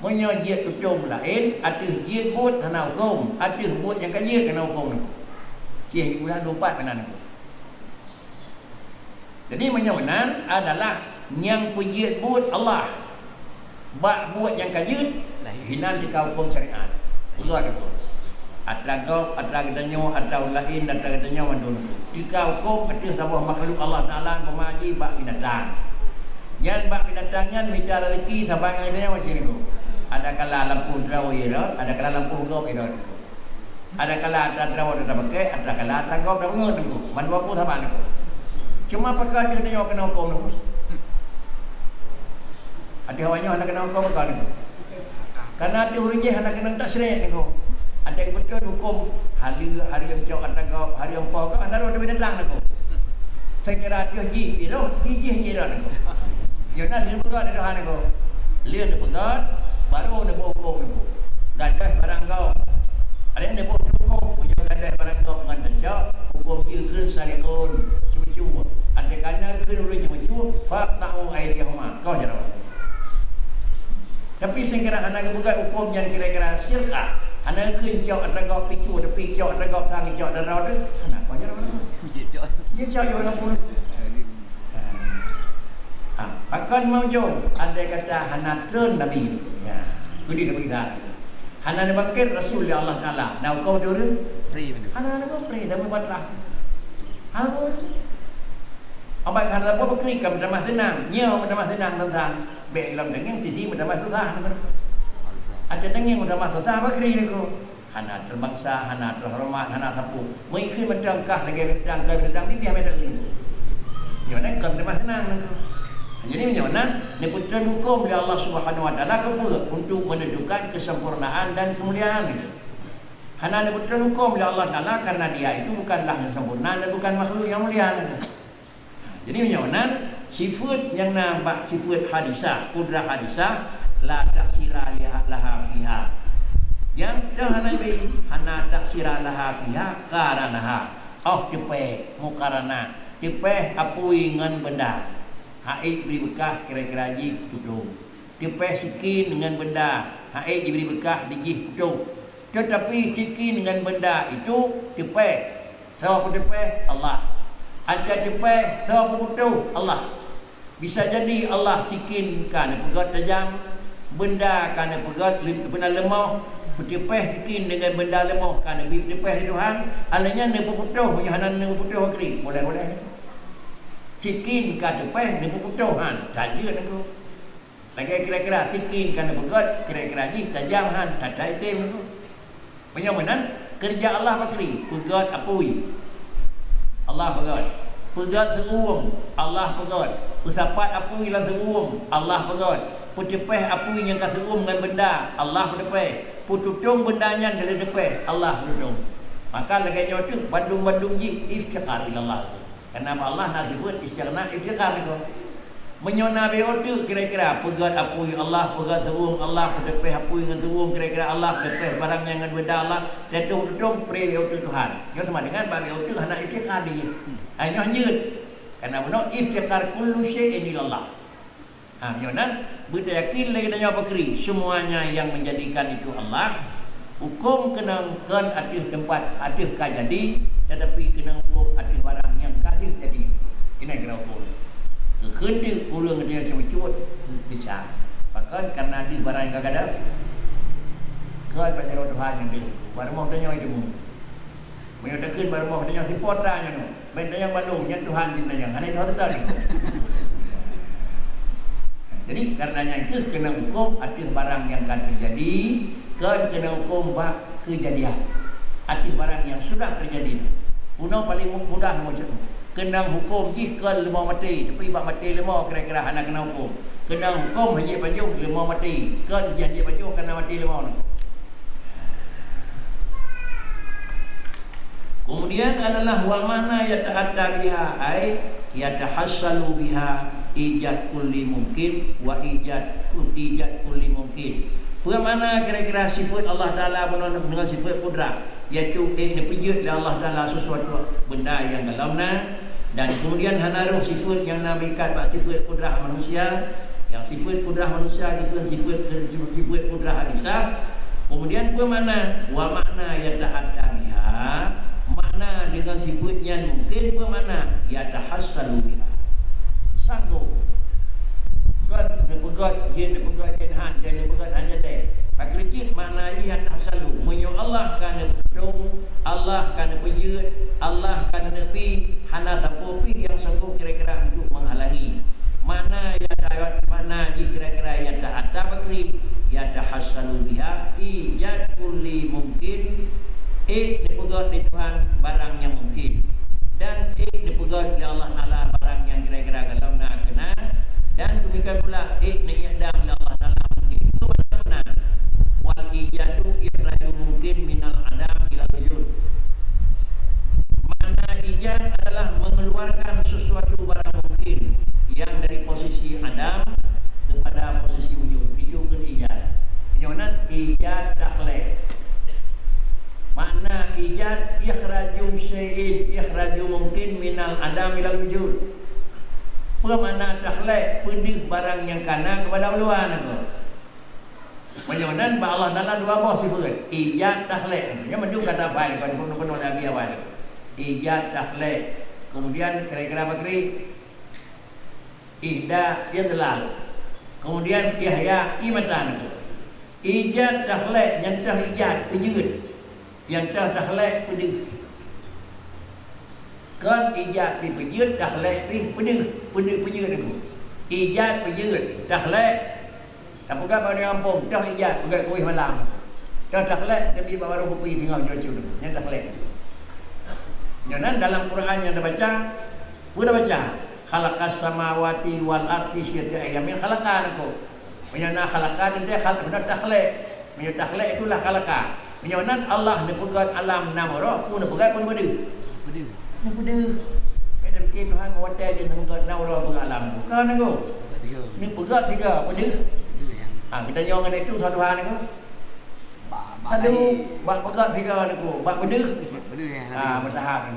Meunyoe jeuet tutong laén, ateueh jeuet buet hana hukôm, ateueh buet nyang ka jeuet hana hukôm. Cih bulan dua puluh empat keunan. Jadi, meunyoe meunan adalah nyang peujeuet buet Allah. Bak buet nyang ka jeuet, hinan teuka hukôm syariat. Peugah tu. Atra gob, atra geutanyoe, atra ureuëng laén, atra geutanyoe mandum. Teuka hukôm ateueh saboh makhluk Allah Taala, umpama jih bak binatang. Nyan bak binatang nyan mita rezeki saban ngon geutanyoe macam tu. Ada kala lampôh droe irot, ada kala lampôh gob irot. Ada kala atra droe atra pakèk, ada kala atra gob atra beungeut tu. Mandua pun saban tu. Cuma pakon ateueh geutanyoe keuneuk hukôm tu. Ateueh awaknyoe hana keuneuk hukôm pakon tu. Karena ateueh ureuëng jih hana keuneuk tasyrik niko. Ada yang beutôi hukôm, hari, hari nyang cok atra gob, hari nyang po gob, hana rôh binatang niko. Secara ateueh jih, jih rôh, jih, jih, jih rôh niko. Nyoe na lheueh peugah lé Tuhan niko. Lheueh neupeugah, baru neuboh hukôm niko. Gadôh barang gob. Ada yang neuboh hukôm, meunyoe gadôh barang gob ngon tacok, hukôm jih keu sariqun, ceumeucue. Ada kana keu ureuëng ceumeucue, faqta'u aidiyahuma. Kau jaroe. Tapi sehingga hana geupeugah hukôm nyan kira-kira sirkah. Hana keu cok atra gob picu, tapi cok atra gob sang, cok atra droe tu. Hana kau jaroe. Dia cok, dia cok orang pun. Ha. Ha. Pakon mau jom, andai kata hana treun Nabi. Ya. Kudi Nabi Isa. Hana neubangkét Rasul lé Allah Taala. Na hukôm tu ureuëng? Hana, hana hukôm, tapi batrah. Hana hukôm. Abai hana buat beukri ka meutamah seunang. Nyoe meutamah seunang teuntang. Bék lom deungon sisi meutamah susah. Ada deungon meutamah susah beukri niko. Hana terbangsa, hana terhormat, hana sapeue. Meuikheun mantong kah lagée binatang, kah binatang, bibiah mantong niko. Nyoe nyan ka meutamah seunang niko. Jadi meunyoe nan, neupeutreun hukôm lé Allah Subhanahu Wa Taala keupeue? Untuk menentukan kesempurnaan dan kemuliaan niko. Hana neupeutreun hukôm lé Allah Taala karena Dia itu bukanlah yang sempurna dan bukan makhluk yang mulia. Jadi meunyoe nan sifeut nyang na bak sifeut hadisah, kudrah hadisah, la taksira liha-, laha fiha. Nyang teuh hana ibi, hana taksira laha fiha karanaha. Oh teupeh, mukaranah, teupeh apui ngon beunda. Hana bri beukah kira-kira jih tutong. Teupeh sikin ngon beunda, hana jibri beukah dijih putôh. Tetapi sikin ngon beunda itu teupeh. Soe peuteupeh? Allah. Atra teupeh, soe peuputôh? Allah. Bisa jadi Allah sikin ka neupeugét tajam, beunda ka neupeugét lem-, beunda leumoh, peuteupeh sikin deungon beunda leumoh ka neubi teupeh lé Tuhan, alheuh nyan neupeuputôh, meunyoe hana neupeuputôh keuri, boleh-boleh. Sikin ka teupeh, neupeuputôh han, tajeuet nanggroe. Lagée kira-kira sikin ka neupeugét, kira-kira jih tajam han, tatai tem nanggroe. Meunyoe meunan, keureuja Allah pakri, peugét apui, Allah peugét. Peugét seu-uem, Allah peugét. Peusapat apui lam seu-uem, Allah peugét. Peuteupeh apui nyang ka seu-uem ngon beunda, Allah peuteupeh. Peututong beunda nyan dari teupeh, Allah peututong. Maka lagée nyoe teuh bandum-bandum jih iftiqar ilallah. Karena Allah na sifeut istighna, iftiqar niko. Meunyoe na beu teuk kira-kira, peugét apui Allah, peugét seu-uem Allah, peuteupeh apui ngon seu-uem kira-kira Allah, peuteupeh barang nyang ngon beunda Allah, teuh tutong pré beu teuk Tuhan. Nyoe sama dengan bak beu teuk hana iftiqar di jih. Hai nyoe hanjeuet. Karena bunoe iftiqar kullu syai'in ilallah. Ha, meunyoe nan, beutayakin lé geutanyoe pakri, semuanya yang menjadikan itu Allah, hukôm keunong kon ateueh teumpat, ateueh ka jadi, tetapi keunong hukôm ateueh barang nyang ka deuh jadi. Inan keunong hukôm. Geukheun teuk ureuëng geutanyoe ceumeucue, bisa. Pakon? Karena deuh barang nyang ka gadôh. Kon bak jaroe Tuhan nyang deuh. Bak rumoh geutanyoe itu. Meunyoe takheun bak rumoh geutanyoe, sipo atra nyoe. Ban tanyong balong, nyan Tuhan jih tanyong. Hana Tuhan teutab. Jadi, karenanya keuh keunong hukôm ateueh barang nyang ka teujadi, kon keunong hukôm bak keujadian. Ateueh barang nyang sudah teujadi. Bunoe paleng mu-, mudah leumo cit. Keunong hukôm jih kon leumo maté, tapi bak maté leumo kira-kira hana keunong hukôm. Keunong hukôm hanjeuet pajoh leumo maté, kon jih hanjeuet pajoh kana maté leumo. Kemudian adalah wa makna yata'atta biha, ai yatahassalu biha ijad kulli mungkin wa ijad, ijad kulli mungkin. Peue makna kira-kira sifat Allah Taala bunoe dengan sifat kudrah, yaitu, eh, neupeujeuet lé Allah Taala sesuatu benda nyang golom na, dan kemudian hana roh sifat nyang na meuikat bak sifat kudrah manusia, nyang sifat kudrah manusia dikeue sifat, sifat kudrah hadisah. Kemudian peue makna? Wa makna yata'atta biha, makna dengan sifat nyan mungkin peue makna? Yatahassalu biha. Sanggob. Kon neupeugét jih, neupeugét jih han, dan neupeugét han jadeh. Pakri cit makna jih yatahassalu. Meunyoe Allah ka neupeudong, Allah ka neupeujeuet, Allah ka neuneubri, hana sapeue pih nyang sanggob kira-kira untuk menghalangi. Makna nyang ta-, makna jih kira-kira nyang ta-, ata bakri, yatahassalu biha ijad kulli mungkin, ék neupeugét lé Tuhan barang nyang mungkin, dan ék neupeugét lé Allah Taala barang nyang kira-kira golom na keunan, dan demikian pula ék neuiadam lé Allah Taala mungkin. Itu makna wal ijadu ikhraju mungkin minal adam ilal wujud. Makna ijad adalah mengeluarkan sesuatu barang mungkin yang dari posisi adam kepada posisi wujud. Itu kan ijad. Nyoe nan ijad takhlek. Makna ijad ikhraju syai'in, ikhraju mungkin minal adam ilal wujud. Peue makna takhlek? Peudeuh barang nyang kana kepada uluan. Meunyoe nan bak Allah Taala dua boh sifeut, ijad, takhlek. Nyan mandum kata pai kon keunoe-keunoe Nabi awai. Ijad, takhlek. Kemudian kira-kira bakri, ihda, idlal. Kemudian ihya, imatan. Ijad, takhlek, nyang teuh ijad, peujeuet. Nyang teuh takhlek, peudeuh. Kon ijad pih peujeuet, takhlek pih peudeuh, peudeuh peujeuet nyoe. Ijad peujeuet, takhlek. Tapeugah bak ureuëng gampông, teuh ijad, peugét kueh malam. Teuh takhlek, tapi bak warong kupi singoh jua cut. Nyan takhlek. Nyoe nan dalam Quran nyang tabaca, peue tabaca? Khalaqas samawati wal ardi fi sittati ayyamin khalaqa nyoe. Meunyoe na khalaqa teuntée khalaq, beuna takhlek. Meunyoe takhlek itulah khalaqa. Meunyoe nan Allah neupeugét alam nam roh, peue neupeugét peue neupeudeuh? Peudeuh. Neupeudeuh. Beda mungkin Tuhan watée jih neupeugét nam roh peugét alam. Bukan aku. Neupeugét tiga, peudeuh. Ah, kita nyoe ngon itu satu Tuhan aku. Aduh, bak peugét tiga aku, bak peudeuh. Ah, bertahap.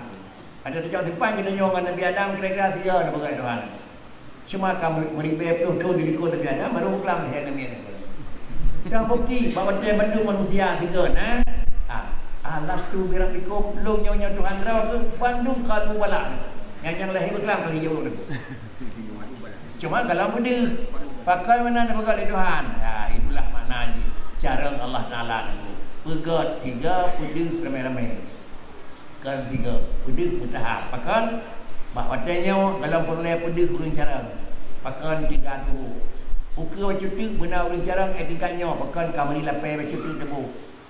Ada tujuh simpan kita nyoe ngon Nabi Adam kira-kira tiga neupeugét Tuhan. Cuma ka meuri-, meuribée ploh thon dilikot Nabi Adam, baru keuklam lhée namiet. Dah bukti bahwa dia mandum manusia tiga na. Ha, alastu birabbikum, lôn nyoe nyoe Tuhan droe keuh, bandum kalu balak. Nyang nyang lahé beuklam kali jaweueb. Cuma dalam beudeuh. Pakon meunan dipeugah lé Tuhan. Ha, itulah makna jih. Cara Allah Taala nyoe. Peugét tiga, peudeuh ramé-ramé. Kon tiga, peudeuh meutaha. Pakon? Bak watée nyoe, golom peureulée peudeuh ureuëng carông. Pakon tiga tuboh. Ukeue bacut teuk beuna ureuëng carông, eh, tingkat nyoe, pakon ka meuri lapée bacut teuk tuboh.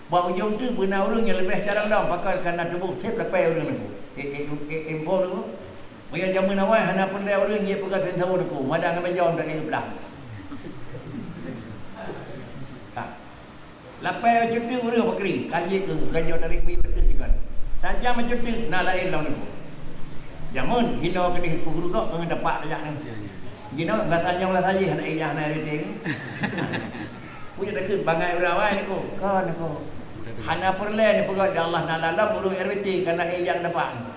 Bak ujong teuk beuna ureuëng nyang leubeh carông lom, pakon ka na tuboh seb lapée ureuëng nyoe. Eh, eh, eh, eh, boh nyoe. Meunyoe jamén awai hana peureulée ureuëng jeuet peugah teuntèe nyoe, mada ngon bajông dak eh blah. Tah. Lapée bacut teuk ureuëng pakri, ka jeuet keu ganjoe dari mi beutôi juga. Tajam bacut teuk na laén lom nyoe. Jamén hinoe keudeh peugurugok ngon dapak tajak nyoe. Jinoe bahasa nyang lah saji hana ijah hana R W T. Punya takheun bangai ureuëng awai niko. Kon niko. Hana peureulée neupeugah di Allah na dalam ureuëng R W T kana ijah dapak niko.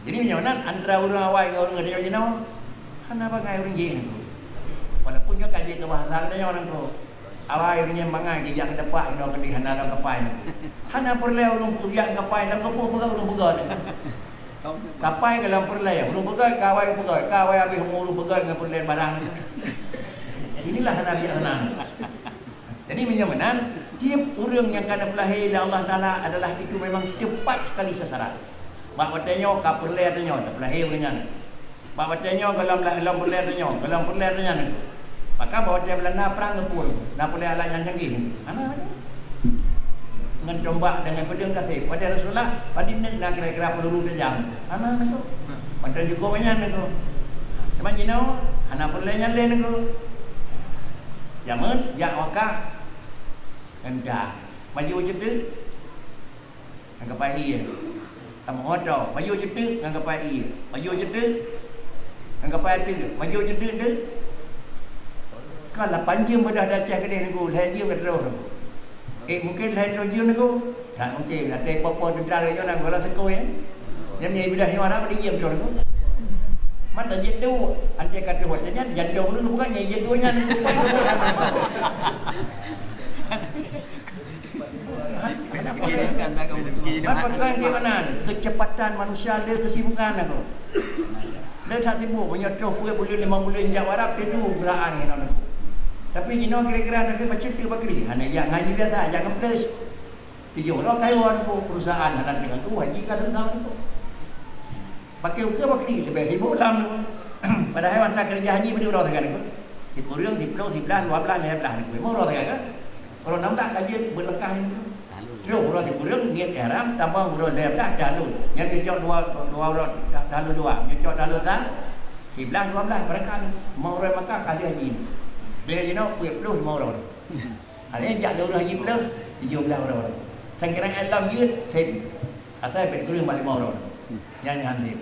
Jadi meunyoe nan antara ureuëng awai ngon ureuëng geutanyoe jinoe, hana bangai ureuëng jih nangko. Walaupun nyoe ka jeuet keu bahasa geutanyoe nangko. Awai ureuëng nyang bangai jijak keu teumpat inoe keudeh hana lam kapai nangko. Hana peureulée ureuëng peujak kapai nangko, peue peugah ureuëng peugah nangko. Kapai ka lam peureulée, ureuëng peugah ka awai peugah, ka awai habéh umu ureuëng peugah ngon peureulée barang nangko. Inilah hana bijaksana. Jadi meunyoe meunan, tiep ureuëng nyang ka neupeulahé lé Allah Taala adalah itu memang tepat sekali sasaran. Bak watée nyoe ka peureulée tanyoe, teupeulahé ureuëng nyan. Bak watée nyoe gohlom la-, gohlom peureulée tanyoe, gohlom peureulée tanyoe. Maka bak watée Beulanda prang geupue, na peureulée alat nyang canggih. Hana. Ngon tombak dan ngon peudeueng kaseb. Watée Rasulullah, padum neuk na kira-kira peuluru tajam. Hana nangko. Watée jukok nyan nangko. Cuma jinoe, hana peureulée nyan lé nangko. Jamén, jak wakah, ngon da. Baju ceuteuk, ngon kapai ie. Kamoe oto, bayu ceuteuk ngon kapai ie. Bayu ceuteuk ngon kapai ateueh. Bayu ceuteuk tu. Kan lapan jeuem beudoh di Aceh keudeh Teungku, lhèe jeuem ka troh Teungku. Eh, mungken lhèe troh jeuem Teungku. Tak mungken, até po-po teuntara nyoe na gola seukôi, eh. Nyang ni beudoh nyoe na beudoh jeuem troh Teungku. Mata jeuet tu, anté ka troh watèe nyan, jantong ureueng bukan nyang jeuet dua nyan. Apa tuan di mana? Kecepatan manusia le kesibukan aku. Le that timbul, meunyoe troh peuet buleuen, limong buleuen jak u Arab, teudu perusahaan nyan. Tapi jinoe kira-kira tapi macam tu bakri. Hana jak ngaji biasa, jak ngeplus. Tujoh droe kayô aku perusahaan, hana tinggal tu, haji ka teuntang tu. Pakai ukeue bakri, leubeh sibuk lam tu. Padahai masa keureuja haji beudoh uroe sagai tu. Sikureueng, siploh, siblaih, dua blaih, lhèe blaih tu. Limong uroe sagai kan? Uroe nam blaih ka jeuet beulangkah tu. Troh uroe sikureueng niet ihram, tambah uroe lhèe blaih tahlul. Nyang geucok dua, dua uroe ta-, tahlul dua. Geucok tahlul sa-, siblaih, dua blaih barangkali. Limong uroe Makkah ka lheueh haji. Lheueh jinoe peuet ploh limong uroe. Ada jak lurus haji ploh, tujoh blaih uroe. Sangkira ilom jeuet, sen. Asai bèk kureueng bak limong uroe. Nyan nyan dia.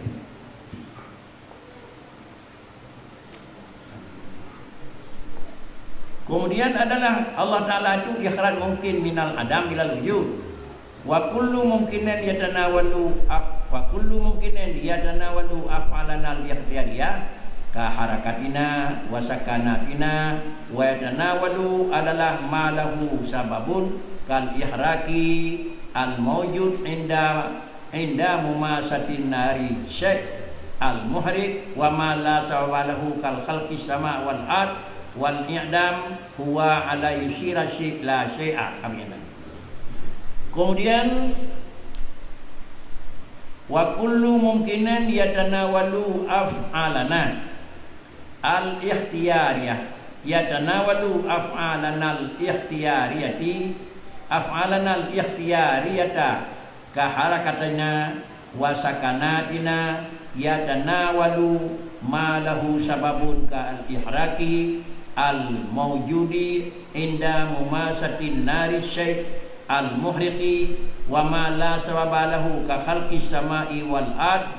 Kemudian adalah Allah Ta'ala itu ikhraj mungkin minal adam ilal wujud. Wa kullu mumkinin yatanawalu af-, wa kullu mumkinin yatanawalu af'alanal ikhtiyariyah ka harakatina wa sakanatina wa yatanawalu adalah ma lahu sababun kal ihraqi al maujud inda inda mumasatin nari syai' al-muhriq wa ma la sababa lahu kal khalqis sama wal ard wal i'dam huwa ala yusira syai' la syai'a. Amin. Kemudian, wa kullu mumkinin yatanawalu af'alana al-ikhtiyariyah, yatanawalu af'alanal ikhtiyariyati, af'alanal ikhtiyariyata ka harakatina wa sakanatina yatanawalu ma lahu sababun ka al-ihraqi al-maujudi inda mumasatin nari syai' al-muhriqi wa ma la sababa lahu ka khalqis sama'i wal ard.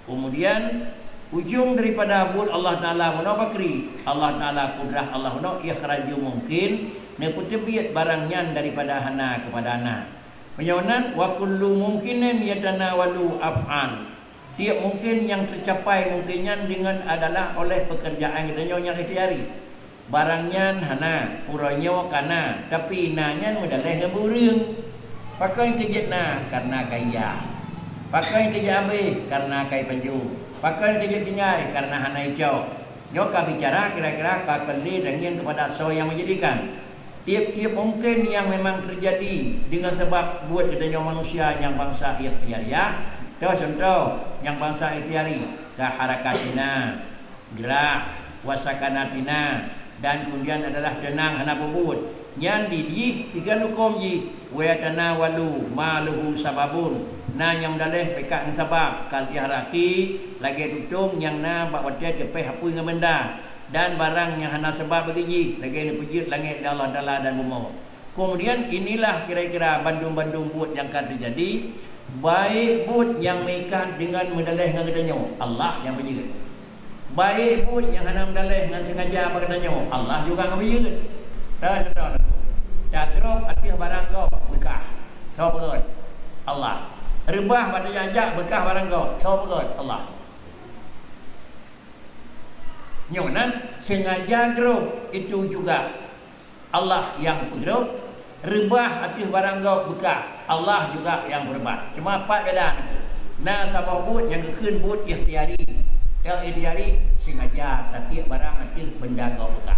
Kemudian, ujong daripada buet Allah Ta'ala meunoe bakri, Allah Ta'ala kudrah Allah meunoe ikhraju mungkin, neupeuteubiet barang nyan daripada hana keupada na. Meunyoe nan, wa kullu mumkinin yatanawalu af'al. Tiep mungken nyang teucapai mungken nyan deungon adalah oleh peukeurjaan geutanyoe nyang ikhtiyari. Barang nyan hana, uroe nyoe ka na, tapi na nyan meudaleh ngon ureueng. Pakon keu jeuet na? Karena ka ija. Pakon keu jeuet abéh? Karena ka ipajoh. Pakon keu jeuet tinggai? Karena hana icok. Nyoe ka bicara kira-kira ka keuh lé dan ngieng keupada soe nyang meujadikan. Tiep-tiep mungken nyang memang teujadi deungon sabab buet geutanyoe manusia nyang bansa ikhtiyariah. Toh contoh, nyang bansa ikhtiyari, ka harakatina, gerak, wa sakanatina, dan kemudian adalah teunang hana peubuet. Nyan di jih tiga huköm jih, wa yatanawalu ma lahu sababun, na nyang daleh peukat ngon sabab, kal ihraqi, lagée tutong nyang na bak watée teupéh apui ngon benda, dan barang nyang hana sabab bagi jih, lagée neupeujeuet langét lé Allah Taala dan bumoe. Kemudian inilah kira-kira bandum-bandum buet nyang ka teujadi, baik buet nyang meuikat deungon meudaleh ngon geutanyoe, Allah nyang peujeuet. Baik buet nyang hana meudaleh ngon sengaja bak geutanyoe, Allah juga nyang peujeuet. Teuh, teuh, teuh. Tagrôp ateueh barang gob beukah, soe peugöt? Allah. Reubah bak tajak-jak beukah barang gob, soe peugöt? Allah. Nyoe nan sengaja grôp itu juga Allah nyang peugrôp, reubah ateueh barang gob beukah, Allah juga nyang peureubah. Cuma pat beda na. Na saboh buet nyang geukheun buet ikhtiyari. Nyang ikhtiyari sengaja tatiek barang ateueh benda gob beukah.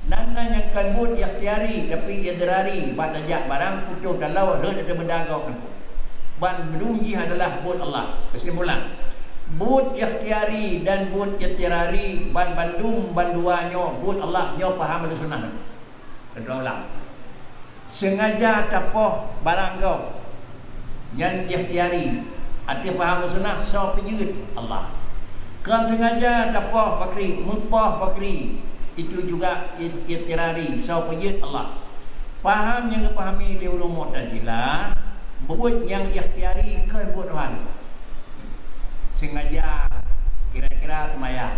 Nan na nyang kon buet ikhtiyari, tapi idrari, bak tajak barang putôh taloe rhot ateueh benda gob nyan. Bandum jih adalah buet Allah. Keusimpulan, buet ikhtiyari dan buet idrari, ban bandum bandua nyoe buet Allah, nyoe paham Ahlussunnah. Keudua ulang. Sengaja tapoh barang gob, nyan ikhtiyari. Ateueh paham Ahlussunnah, soe peujeuet? Allah. Kon sengaja tapoh bakri, meupoh bakri, itu juga i-, idrari, soe peujeuet? Allah. Paham nyang geupahami lé ureuëng Mu'tazilah, buet nyang ikhtiyari kon buet Tuhan. Sengaja kira-kira seumayang.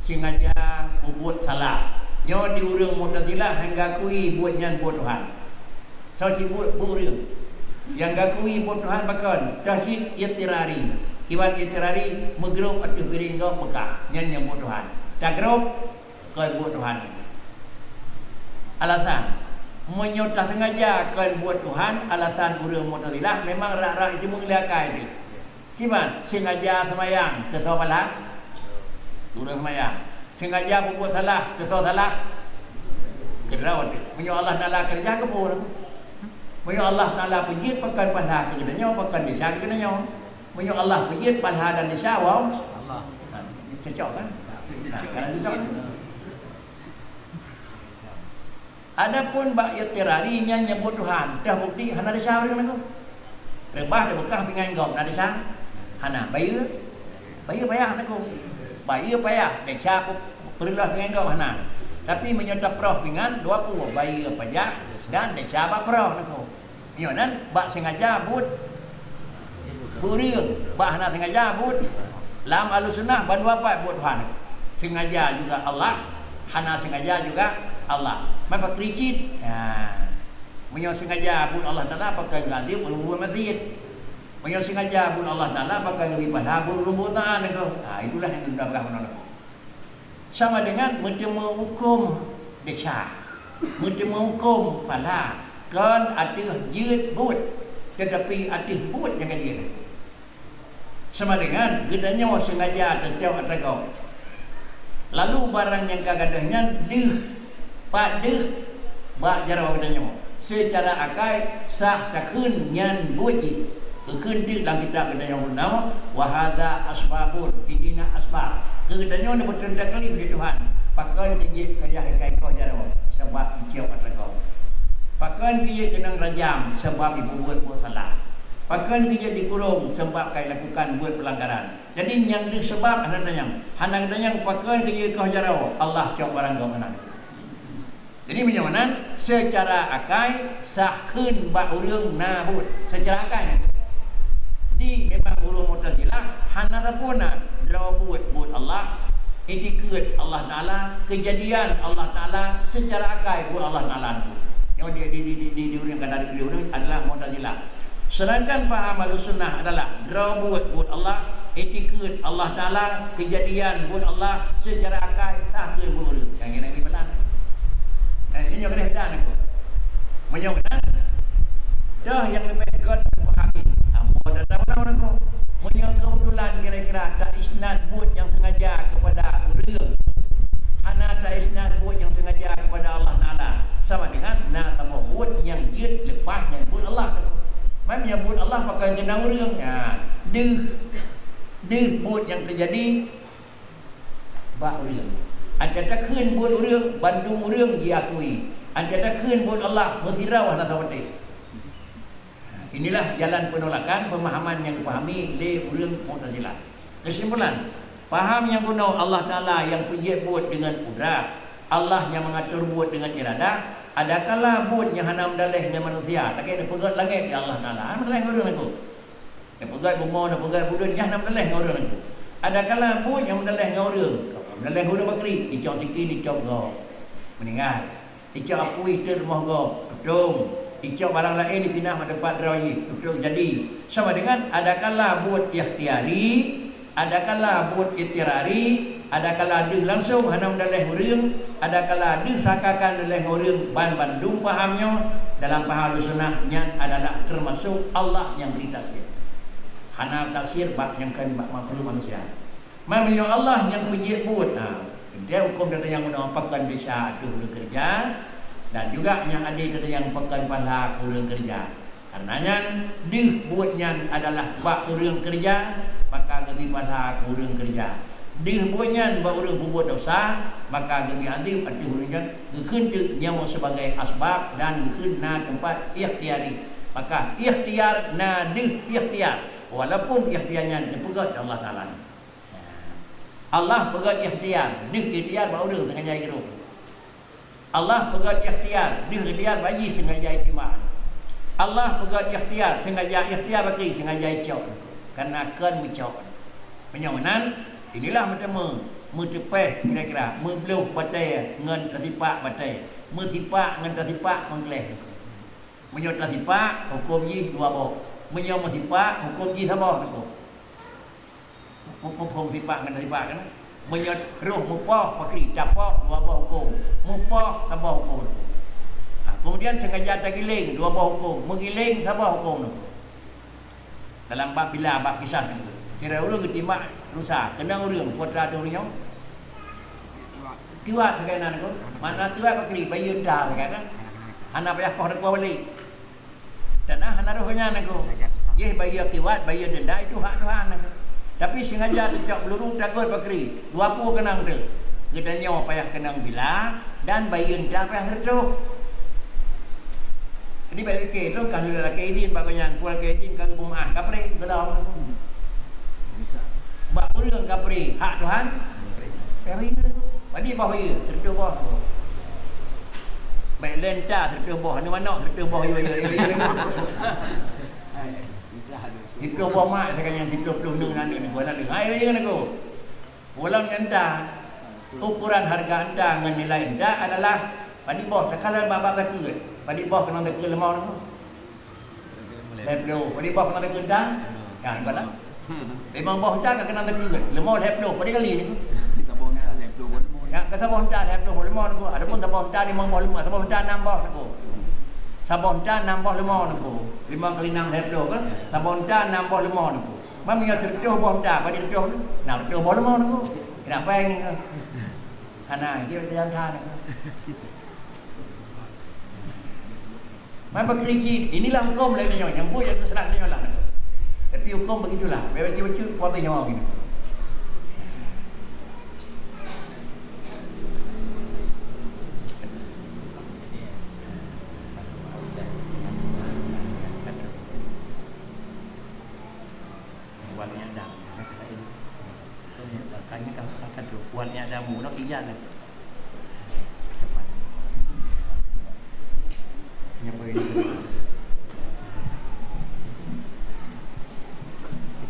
Sengaja peubuet salah. Nyoe di ureuëng Mu'tazilah hana geukui buet nyan buet Tuhan. Soe cit buet, buet ureuëng. Nyang geukui buet Tuhan pakon? Tauhid idtirari. Iban idtirari meugrôp ateueh piréng gob beukah. Nyan nyang buet Tuhan. Tagrôp kon buet Tuhan. Alasan, meunyoe tasengaja kon buet Tuhan, alasan ureuëng Mu'tazilah memang rak-rak jiteumé lé akai teuh. Kiban, sengaja seumayang, keu soe pahala? Ureuëng seumayang. Sengaja peubuet salah, keu soe salah? Keudroe teuh. Meunyoe Allah Taala keureuja, keu peue? Meunyoe Allah Taala peujeuet, pakon pahala keu geutanyoe, pakon desya keu geutanyoe? Meunyoe Allah peujeuet pahala dan desya, wow. Allah. Ha, cocok kan? Ha, kalau cocok. Adapun bak idtirari nyan nyang buet Tuhan, teuh bukti hana desya ureuëng nyan. Reubah teubeukah pingan gob na desya? Hana. Bayeue? Bayeue payah nyan. Bayeue payah, desya pu-, peureuloh pingan gob hana. Tapi meunyoe taproh pingan, dua peue, bayeue payah dan desya bak proh nyan. Nyoe nan bak sengaja buet ureuëng, bak hana sengaja buet. Lam Ahlussunnah bandua pat buet Tuhan. Sengaja juga Allah, hana sengaja juga Allah. Maka kricit. Ha. Meunyoe sengaja buet Allah Taala, pakon geuadeb ureuëng buet maksiet. Meunyoe sengaja buet Allah Taala, pakon geubri pahala buet ureuëng buet taat nyan. Ha, itulah nyang geupeugah meunan. Sama dengan meuteumé huköm desya, meuteumé huköm pahala, kon ateueh jeuet buet, teutapi ateueh buet nyang ka jeuet. Sama dengan geutanyoe sengaja tacok atra gob. Lalu barang nyang ka gadôh nyan deuh, pat deuh bak jaroe geutanyoe. Seucara akai sah takheun nyan buet jih. Geukheun teuk lam kitab geutanyoe bunoe, "Wa hadza asbabun", ini na asbab. Keu geutanyoe neubeutôi taklif lé Tuhan, pakon keu jeuet keu yah ikai koh jaroe, sabab icok atra gob. Pakon keu jeuet keunong rajam, sabab ipeubuet buet salah. Pakon keu jeuet dikurong, sabab ka ilakukan buet peulanggaran. Jadi nyang deuh sabab hana tanyong. Hana tanyong pakon keu jeuet koh jaroe, Allah cok barang gob meunan. Jadi meunyoe meunan, seucara akai sah kheun bak ureuëng na buet seucara akai. Di memang ureuëng Mu'tazilah hana sapeue na droe buet, buet Allah, iktikeut Allah Taala, keujadian Allah Taala seucara akai buet Allah Taala. Nyoe di, di, di, di, di, di ureuëng ka dari ureuëng adalah Mu'tazilah. Sedangkan paham Ahlussunnah adalah droe buet, buet Allah, iktikeut Allah Taala, keujadian buet Allah, seucara akai sah keu buet ureuëng. Nyang keuneuk dipelan. Eh, nyoe keuneuk dan aku. Meunyoe dan, dah nyang leubeh göt pahami. Ambo dah tahu nama aku. Meunyoe kebetulan kira-kira tak isnad buet nyang sengaja kepada ureuëng, hana tak isnad buet nyang sengaja kepada Allah Taala, sama dengan na saboh buet nyang jeuet leupah nyan buet Allah. Meunyoe buet Allah pakon keu na ureuëng, ha, deuh, deuh buet nyang teujadi bak ureuëng. Atra takheun buet ureuëng, bandum ureuëng jiakui. Atra takheun buet Allah, meusidroe hana saboh teuh. Inilah jalan penolakan pemahaman nyang geupahami lé ureuëng Mu'tazilah. Keusimpulan, paham nyang bunoe Allah Taala nyang peujeuet buet deungon kudrat, Allah nyang mengatur buet deungon iradah, adakala buet nyang hana meudaléh ngon manusia, lagée neupeugét langét di Allah Taala, hana meudaléh ngon ureuëng lagoe. Neupeugét bumoe, neupeugét buleuen, nyan hana meudaléh ngon ureuëng lagoe. Adakala buet nyang meudaléh ngon ureuëng, meudaléh ureuëng bakri, icok sikin, icok gob, meuninggai. Icok apui teuk rumoh gob, tutong. Icok barang laén dipinah bak teumpat droe jih, tutong jadi. Sama dengan adakala buet ikhtiari, adakala buet idtirari, adakala deuh langsong hana meudaléh ureuëng, adakala deuh sakakan meudaléh ureuëng, ban bandum paham nyoe dalam paham Ahlussunnah nyan adalah teumasok Allah nyang bri tafsir. Hana tafsir bak nyang kon bak makhluk manusia. Meunyoe Allah nyang peujeuet buet, ha, teuntée huköm dan nyang meunoe pakon desya ateueh ureuëng keureuja, dan juga nyang adé teuntée nyang pakon pahala keu ureuëng keureuja. Kareuna nyan, deuh buet nyan adalah bak ureuëng keureuja, maka geubri pahala keu ureuëng keureuja. Deuh buet nyan bak ureuëng peubuet desya, maka geubri adéb ateueh ureuëng nyan, geukheun teuk nyoe sibagoe asbab dan geukheun na teumpat ikhtiari. Maka ikhtiar na deuh ikhtiar, walaupun ikhtiar nyan neupeugét lé Allah Taala. Allah peugét ikhtiar, deuh ikhtiar bak ureuëng sengaja jigirong. Allah peugét ikhtiar, deuh ikhtiar bak jih sengaja itimbak. Allah peugét ikhtiar, sengaja ikhtiar bak jih sengaja icok. Kareuna kon meucok. Meunyoe meunan, inilah meuteumé, meuteupéh kira-kira, meubloh batée ngon tasipak batée, meusipak ngon tasipak meugleh. Meunyoe tasipak, huköm jih dua boh. Meunyoe meusipak, huköm jih saboh, Teungku. Mu-, muphom sipak ngon tasipak kan? Meunyoe roh mupoh pakri, tapok dua boh huköm. Mupoh saboh huköm. Ha, kemudian sengaja tagiléng, dua boh huköm. Meugiléng saboh huköm, Teungku. Dalam bab bila, bab kisah tu. Sira ureuëng geutimbak rusa, keunong ureuëng, putra ateueh ureuëng nyoe. Kiwat sagai nan, Teungku. Makna kiwat pakri, bayeue denda sagai kan? Hana payah poh denda balék. Tanah hana roh nyan, Teungku. Jih bayeue kiwat, bayeue denda, itu hak Tuhan, Teungku. Tapi sengaja teucok peluru, takot pakri. Dua pue keunong tu. Geutanyoe payah keunong bila, dan bayeue denda payah sireutoh. Jadi, bak pike, lôn ka lôn lakée idin bak gobnyan, peue lakée idin ka geupeumaáh, kapreh, geulom. Bak ureuëng kapreh, hak Tuhan, kapreh. Padum boh bayeue, sireutoh boh. Bèk lé unta sireutoh boh, aneuk manok sireutoh boh, yo, yo, yo, yo. Sireutoh boh mak, sekarang yang sireutoh ploh neuk aneuk ni, bukan aneuk. Hai, yo, yo, yo. Ulôn ngon unta, ukuran hareuga unta ngon nilai unta adalah padum boh, takalon bak-bak takeuet. Padum boh keunong takeuet leumo nyoe? Lhèe ploh. Padum boh keunong takeuet unta? Kan, bukan lah. Limong boh unta ka keunong takeuet. Leumo lhèe ploh. Padum kali ni? Saboh unta lhèe ploh boh leumo. Ya, ka saboh unta lhèe ploh boh leumo, Teungku. Adapun saboh unta limong boh leumo, saboh unta nam boh, Teungku. Saboh unta nam boh leumo, Teungku. Limong kali nam lhèe ploh kan? Saboh unta nam boh leumo, Teungku. Meunyoe sireutoh boh unta, padum sireutoh? Nam sireutoh boh leumo, Teungku. Kenapa yang ni? Hana, dia yang than. Man pakri cit, inilah huköm lagèe nyoe, nyang buet nyang teuseurah nyoe lah. Tapi huköm begitulah, bacut-bacut, peuhabéh nyoe gini. Wan nyak dam, kata laén. Kami ka, ka, ka tu, wan nyak dam, bunoe iya kan.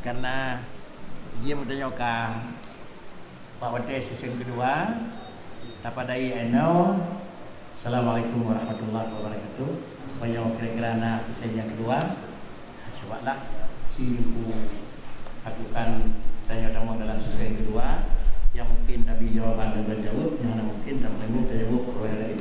Karena dia meutanyoe ka Bak watèe sesi keudua, tapadai inoe. Assalamualaikum warahmatullahi wabarakatuh. Meunyoe kira-kira na sesi nyang keudua, cubalah si Teungku lakukan tanya-tanya dalam sesi keudua yang mungkin Nabi jawaban dan jawab, yang hana mungkin dan tanya jawab orang lain.